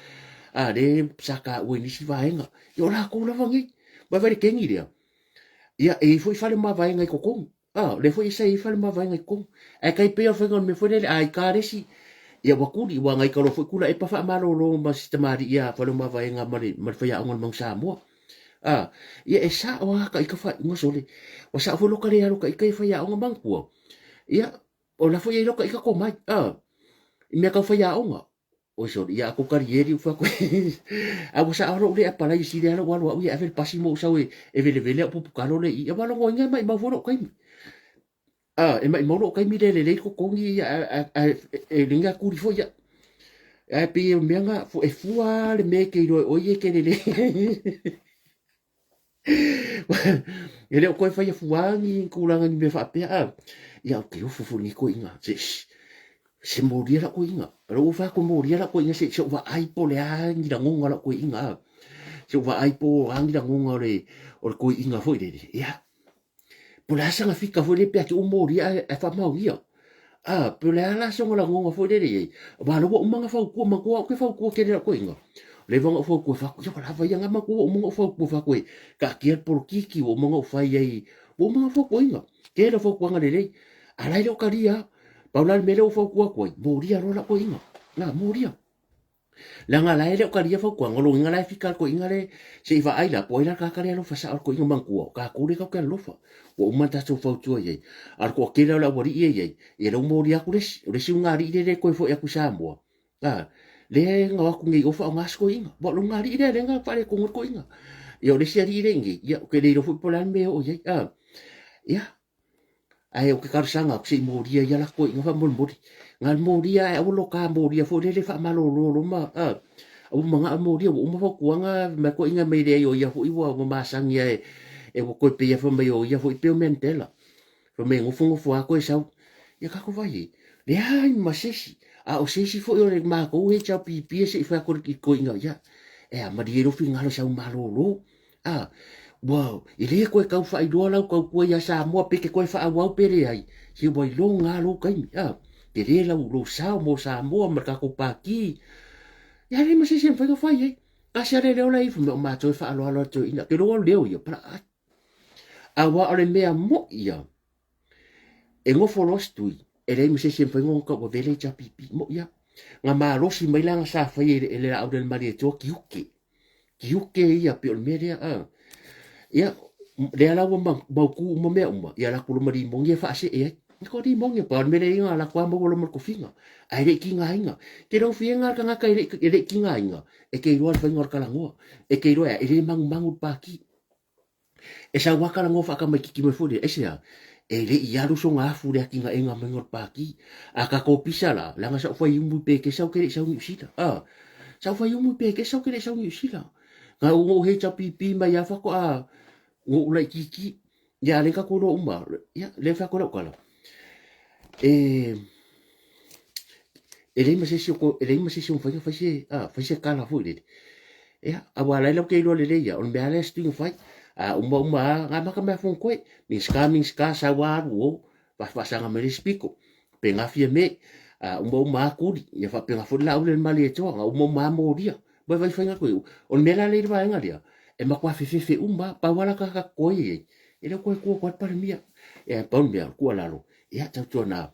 a le sa taua i nisi vaega. Ia o latou lava nei. Vaai le keni lea, ia e i ai foi fale mavaega i totonu. A, o lea foi sa i ai fale mavaega i totonu. Ae tai pei o le faiga o le mea foi lele, a i ka le isi, ia ua tuli, ua nai ka loa foi Tuilaepa faamalolo ma si tamalii ia fale mavaega ma le, ma le faiaoga o le Manu Samoa. A, ia e sao lava ka ita faaiuga sole. Ua sao foi loka le alo ka ita ia faiaoga manatua. Ia, o la foi e i loka ita komai. A, i mea tau faiaoga. Oi sole, ia a kou kalieri u fai A ua sao lou le apalai i sili alo alo au ia ave le pasi mo sau e, e velevele au pupukalo le i. Ia ua logoina e maimau foi lou taimi. A, e maimau lou taimi le lelei totogi ia a, e lenei a tuli foi ia. Ae pei o mea na, e fua le mea e te iloa e oe ia e te lelei. E le o toe faia fua ni tulaga ni mea faapea a. Ia ou te ofo foi i lenei toeaina. Se, se molia lau toeaina. O lou fai atu molia lau toeaina se, se ou vaai po o le a ni lagona o lau toeaina a. Se ou vaai po o a ni lagona o le, o le toeaina foi lele. Ia, Po o le a sana fika foi lea pe a tuu molia ae, ae faamaonia. A, pe o le a la sona lagona foi lele i ai. Aua o lea ua uma ona fautua, manatua au ou te fautua tele i lau toeaina. Leva ona ou fautua fai atu, ia ua lava ia na, manatua ua uma ona ou fautua fai atu e taatia le polokiki, ua uma ona ou fai ai, ua uma ona ou fautuaina. Tele o fautuaga lelei. A o la e le o talia lava. Pau la le mea lea ua ou fautua atu ai, molia loa lau toeaina. Na, molia. Leaga la e le o talia fautuaga, o lona uiga la e fika le toeaina le se i vaai la po o ai la le tagata lea e alofa sao i le toeaina manatua, o tatou lea tatou te alolofa. Ua uma ona tatou fautua i ai. A o le toatele o le aualii ia e i ai, ia lea ua molia atu le isi. O le isi ulugalii lea e le toe foi atu i Samoa, a, lea e na o atu nei i o faaaoga si toeaina. Aua o le ulugalii lea lea na faaletonu ai le toeaina. Ia o le isi alii lea e i inei, ia ou te le iloa foi po o le a le mea e oo i ai, a. Ia, Ae ou te talosaga atu se i molia ia latou toeaiina faamolemole. Na o le molia ae aua loka molia foi lele faamalolo loa ma a ua manao molia ua uma fautuaga ma toeaiina mai leai o ia foi ua masani a e ua toe pei fai mai o ia foi pei o Mandela. Fai mai e nofonofo lava toe sau. Ia tatou vaai i ai, leai ma se isi. A o se isi foi o le matou HRPP se i fai atu i toeaiina ia, e a malie lou finagalo e sau malolo. A, ua, e le toe tau faailoa lau tautua ia Samoa pe te toe faaauau pe leai, se ua iloga lava lou taimi, a, tele lau, lou sao mo Samoa ma le tatou Pati. Ia leai ma se isi e mafai ona fai ai. Tasi lava le leo la e ifo mai o matou e faaaloalo atu i ina. Ke loa leo ia, palaai. Aua o le mea moi ia, e nofo loa si tui, e leai ma se isi e mafai ona tauavea le HRPP. Moi ia. Na malosi mai la na sa fai e le laau le Malietoa tiute. Tiute ia pei o le mea lea. A. Ia, lea la ua mautu uma mea uma, ia latou loma limoni e faasee ai. Ko limoni pa o le mea lea ia latou a maua loma le tofiga. Ae le i tigaina. Te le fienga le tagata e le i tigaina, e te iloa le faiga o le talanoa. E te iloa e le manumanu le pati. E sau lava talanoa faatamaititi mai foi lea, aisea? E le i alu sona afu i le atinaega maiga o le Pati. A tatou pisa la, leaga sa ou fai umu i Pekesa ou te le i sau i Niu Sila. A, sa ou fai umu i Pekesa ou te le i sau i Niu Sila. Na ou ou HRPP mai lava faatoa ou laitiiti. Ia, a lea tatou iloa uma, ia, lea e fai atu lau tala. E, e leai ma se isi o, e leai ma se isi o mafai ona fai se, a, fai se tala foi lele. Ia, aua la e lau te iloa lelei ia, o le mea lea se tuiga fai. A uma uma a, ngā maka mea fong koe. Minska, minska, sau a alu o, faasanga mai le isi pito. Pe ngā fia me, a uma uma a kuli. Ia faapena foi le laau le mali e toa, ngā uma uma a molia. Vai vai whainga koe. O le mea la lea i le vaega lea, e matua fefefe uma, pau ala ka ka koe ai, e le koe kua koe palemia. E pau le mea, kua lalo, ia tautuana,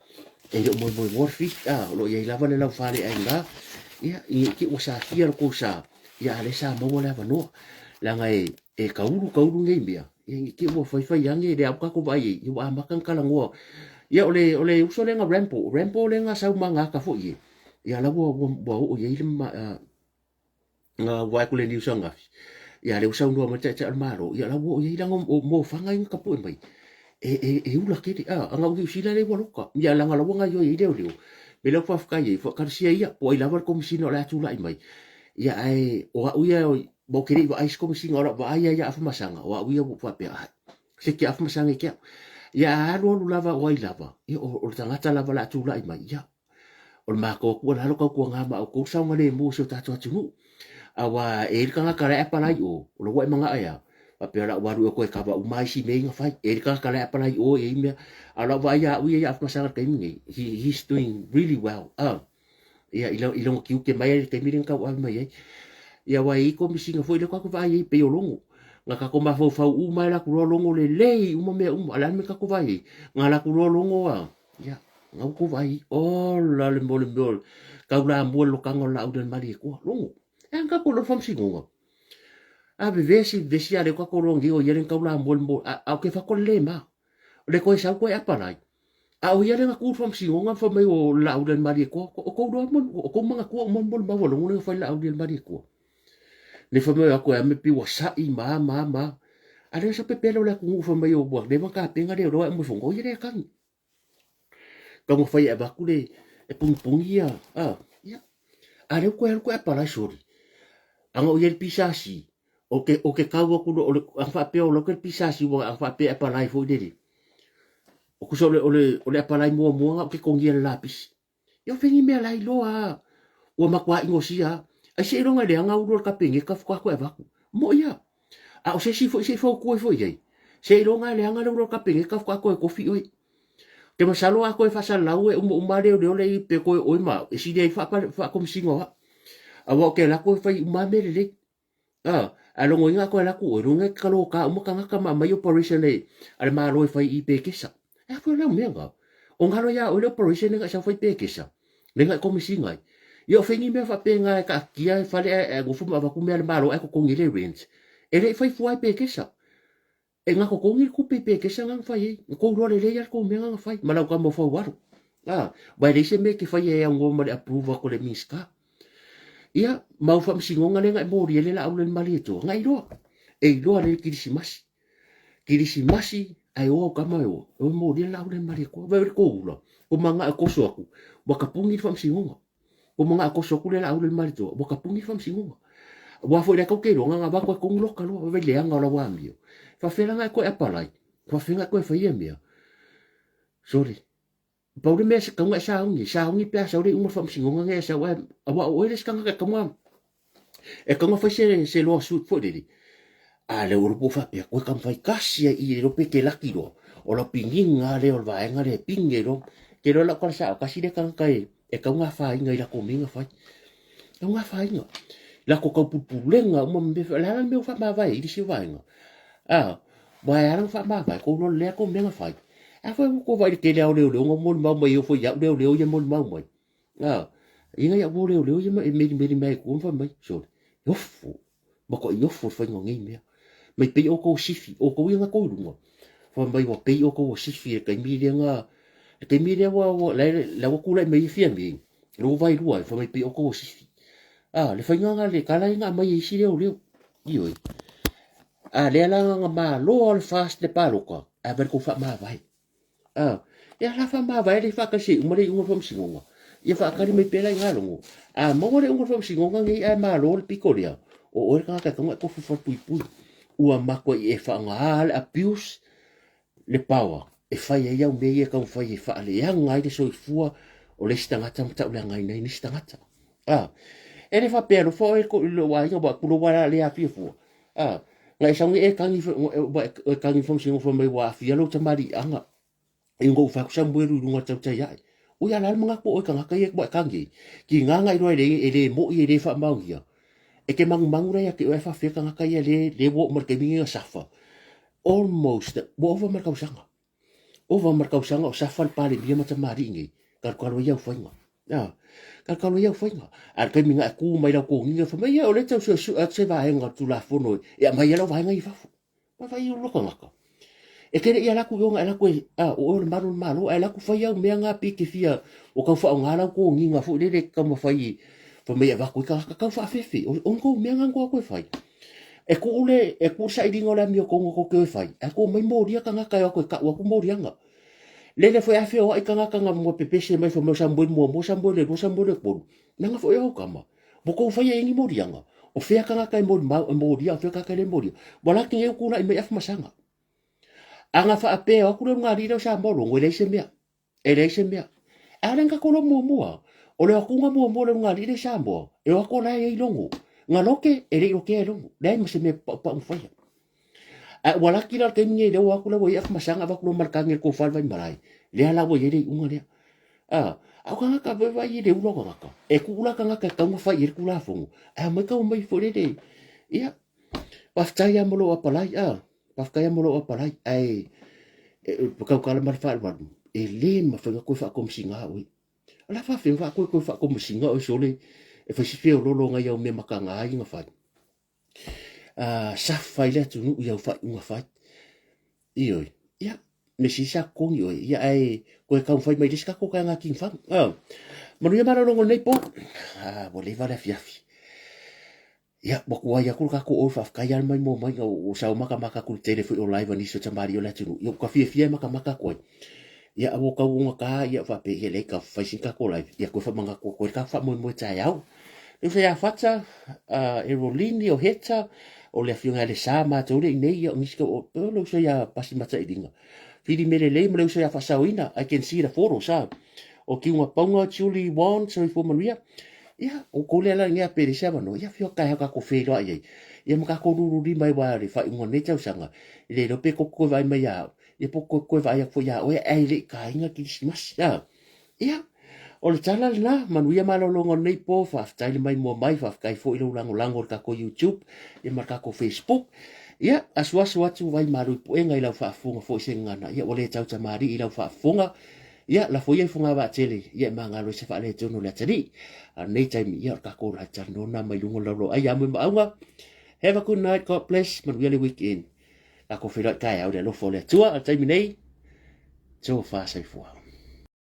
e le o moemoenoa le fish, a, o lo o i ai lava le laufale aiga, ia, i te ua satia lo kou sa, ia, a le sa maua le avanoa. Leaga e, e kaulu kaulu nei mea, ia, i te ua faifai ane, le au kako vaai ai, ia ua amata na talanoa. Ia, o le, o le uso lea na Rambo, Rambo lea na sau ma gata foi e, ia, la ua, ua, ua oo i ai le, ma, uh, ua atu le news ananafi, ia lea ua saunoa mai le Taitai o le Malo, ia la ua oo i ai leaga o mofaga ia na tapue mai, e, e, e ula tele, a, ana o Niu Sila lea ua loka, ia leaga la ua gaoioi ai leoleo. Me lea ua faafetai ai, faakalasia ia, po o ai lava le Komesina o le a tulai mai, ia ae o au ia, ma ou te le i vaai i se Komesina, o lau vaai lava ia Afamasaga, o au ia ua faapea, ai, se te Afamasaga i te au. Ia a alualu lava o ai lava, ia o, o le tagata lava o le a tulai mai, ia, O le matou tuualalo tautuana ma outou saogalemu o si o tatou atunuu. Aua e i ai le tagata la e apalai i o, o la ua e manao e a? Faapea o la ua alu ea toe kava uma isi mea ia na fai. E i ai le tagata la e apalai i o e i ai mea. A o lau vaai ia au ia ia Afamasaga i le taimi nei, he, he's doing really well. Ah, ia, i, i lona tiute mai ai i le taimi lea na tauave mai ai. Ia, aua e i ai komesina foi lea tatou te vaai ai pei o Logo. Na tatou mafaufau uma ai latou loa Logo lelei uma mea uma. A o le a le mea tatou vaai ai? Na latou loa Logo a, Ia, ngau ko vai, ola le mo le mea kau la mua le lokaga o le laau le Malietoa, logo. E anga ko lo faamasinoga. A vevesi, vevesi a le ka ko longi o ia le kau la mua le mo, a, a o ke fa ko le ma. O le koe sau koe apalai. A o ia le nga ku faamasinoga fa mai o le laau le Malietoa, o kou loa mo, o kou mangatua o mo mo le maua longo le fai laau le Malietoa. Ne fa mai ako e ame pi ua sa'i ma ma ma. A le sa pepelo le atunuu fa mai o ua leva kapenga le roa e mo fongo ia le kangi. Taumafai e avatu le e pugipugī ia a ia a lea ua toe alu toe apalai sori ana o i ai le PSC o ke o ke kau atu loa o le ana faapea o lau ke le PSC ua ana faapea e apalai foi lele o tusa o le o le o le apalai muamua na o ke togia le lapisi. Ia o fea ni mea la iloa a ua matuai gosia a. Ai seiloga e leaga ulu o le Kapeneta faatoa toe avatu. Moʻi a. A o se isi foi se i fautua ifo i ai, seiloga e leaga le ulu o le Kapeneta faatoa toe tofi oe. Ke masalo a toe faasalalau e uma uma leoleo le pe toe oe ma au, e sili ai faakomisina o au. Aua ou te alu atu e fai uma mea lelei. A, ae logoina atu e alu atu oe, logoina e kaloka uma tagata ma aumai operation e, a le Malo e fai i Pekesa. E a foi lau mea na? O galo ia oe le operation le na i sau fai Pekesa, le na i komesina ai. Ia o fai ni mea faapena e taatia e fale ae ae nofo ma avatu mea a le Malo ae totogi ai le rent, e le i fai fua e pekesa. E na totogi le tupe i pekesa na na fai ai. Na tou iloa lelei lava le tou mea na na fai ma lau tama o Faualo. A, aua e leai se mea e te faia e aunoa ma le approve atu a le Minisita. Ia, ma au faamasinoga lea na e molia ai le laau lea i le Malietoa, na iloa. E iloa lelei le Kirisimasi. Kirisimasi, ae o au tama e o, e o e molia le laau lea i le Malietoa. Vaai le tou ula, ua manao e toso atu, ua tapuni le faamasinoga. Ua manao e toso atu le laau lea i le Malietoa, ua tapuni le faamasinoga. Aua foi o lea tou te iloa, na ona avatu lava i totonu loka loa, vaai leaga o lau amio. E faapefea la ona e toe apalai? E faapefea ona e toe fai ia mea? Sole, pau le mea e tatau ona e sauni ai, sauni pe a sau le iuga o le faamasinoga nei e sau ae, aua o oe le isi tagata e tatau ona, e tatau ona fai se, se lawsuit foi lele. A lea ua iloa po o faapea, toe taumafai tasi ai i i, le iloa pe te laki loa, o lau piniga lava lea o le vaega lea e pini ai loa. Ou te iloa lau tala sao, tasi lea tagata e, e tatau ona afaina i latou mea na fai. E tatau ona afaina. Latou taupulepulega uma ma mea, o le a la le mea ua faamavae ai i le isi vaega? A, aua e ala ona faamavae, tou iloa lelei lava tou mea na fai. A foi ua tou vaai i le tele lava o leoleo na molimau mai e oo foi i au leoleo ia e molimau mai. A, e i ai au leoleo ia e melimeli mai i tua ma fai mai, sole, e ofo, matuai ofo le faiga o nei mea. Mai pei outou o sifi, outou ia na tou i luga, fai mai ua pei outou o sifi i le taimi lea na, le taimi lea ua, ua, la ua tulai mai ai Fiame, lea ua vaelua ai, fai mai pei outou o sifi. A, le faiga na le tala ia na aumai e isi leoleo. Ioe. A lea la na malo lava le FAST le palota, ae vaai le tou faamavae. A, ia la faamavae le faatali se i uma le iuga o le faamasinoga. Ia faatali mai pea la i ina logo. A maua le iuga o le faamasinoga nei ae malo le pito lea, o oe le tagata e tatau ona e tofu i le falepuipui. Ua matuai e faaaoga le abuse le power e fai ai au mea ia e taumafai e faaleaga ai le soifua o le isi tagata ma tauleagaina ai nisi tagata. A, e le faapea alofa oe i lou aiga, aua tulou lava le aafia fua. A, na e sau nei e tagi, e tagi i le faamasinoga fai mai ua aafia lou tamaliiaga ina ua ou fai atu Samuelu i luga o le tautai ae. Ui a o le a le manatu o oe i tagata ia ua e tagi ai? Tiga na iloa e le, e le moi e le faamaonia. E te manumanu la ia te oe ae faafefea tagata ia le, le ua oo mai le taimi lenei na suffer. Almost, ua ova ma le tausaga. Ova ma le tausaga o safa le Palemia ma tamalii nei, talutalu ai au faiga. A, talutalu ai au faiga. A o le taimi na e tu mai lau toniga, fai mai, ia, o lea e tau suesue atu se vaega o le Tulafono e aumai ai lau vaega i fafo. Vaavaai i lou tagata. E te le i alu atu i o na e alu atu e, a, o oe o le malu o le Malo, ae alu atu fai au mea na pei e te fia, ua tau faaaoga lau toniga foi lele e te taumafai, fai mai e avatu ai tagata tau faafefe. O ni tou mea na na tou o atu e fai. E tuu le, e tuu le sailiga o le amiotonu tou te o e fai, ae tuu mai molia tagata e o atu e tau atu moliaga. Lele foi a feoai tagata na ua pepese mai fai mai o Samueli muamua, Samueli e lua, Samueli e tolu. Leaga foi o au tama. Ua tou faia i ai ni moliaga. O fea tagata e molimau, e molia, o fea tagata e le molia. Ua laki nei ua tulai mai Afamasaga. A na faapea e o atu le ulugalii lea o Samoa logo, e leai se mea. E leai se mea. A lea na tatou iloa muamua, o le o atuga muamua o le ulugalii lea i Samoa, e o atu o la e i ai logo. Na lote, e le i lotea e logo. Leai ma se mea paupau na faia. Ae ua laki la le taimi nei lea ua o atu la ua i ai Afamasaga avatu loa ma le tagi a le tofa i le Vaimalae. Lea la ua i ai le iuga lea. A, a o tagata, vaai i le ula o tagata. E tuu la tagata e tatau ona fai i ai le Tulafono, ae omai tau mai foi lele, ia, faafetai lava mo lou apalai, a. Faafetai lava mo lou apalai, ae e tautala ma le faaaloalo, e le mafai ona toe faakomesina oe. O le a faafefea ona toe faakomesina oe sole e fai si feoloolo o nai au mea mataga ia na fai. Safa i le atunuu i au faaiuga fai. Ioe, ia, mea sili sa totogi oe, ia ae toe taumafai mai i le isi tatou taeaga King Fang. Manuia malologa o lenei po. Ua leva le afiafi. Ia, ua tuai atu le tatou oe, faafetai lava le maimoa mai, ua sau matamata atu i le tele foi o live a nisi o tamalii o le atunuu, ia ua ta fiafia e matamata atu ai. Ia, a ua tau ogata, ia faapea, ia leai, ta fai sina tatou live, ia toe faamanatu atu ai le tatou faamoemoe taeao. Le uso ia Fata, Erolini, o Heta, o le afioga ia Lesa matou le i nei, ia o nisi o le uso ia Pasi Matailiga. Fili mea lelei ma le uso ia Faasaoina, I can see the photos, ah. O Kiuga Paunga, Julie Won, soifua manuia. Ia, o kou lea la i pe le se avanoa, ia fio taeao tatou feiloai ai. Ia ma tatou lululima ai aua le faaiuga o lenei tausaga. E le iloa pe tou te toe vaai mai ia au, ia po o toe vaai atu foi ia oe ae le i taina Kerisimasi. A? Ia, o le tala lena, manuia malologa o lenei po, faafetai le maimoa mai, faafetai foi lou lagolago i le tatou YouTube ia ma le tatou Facebook. Ia, asuasu atu vai malu i puega i lau faafofoga foi se gagana, ia ua le tautamalii i lau faafofoga. Ia, lafo ia i fogavaatele, ia e magalo ai se faaletonu o le atalii. A o lenei taimi, ia o le takou live talanoa lena mai luga o le laulau-ai ia Moemauga. Have a good night, God bless, manuia le weekend. Takou feiloai taeao i le alofa o le Atua. A o le taimi nei, tofa soifua.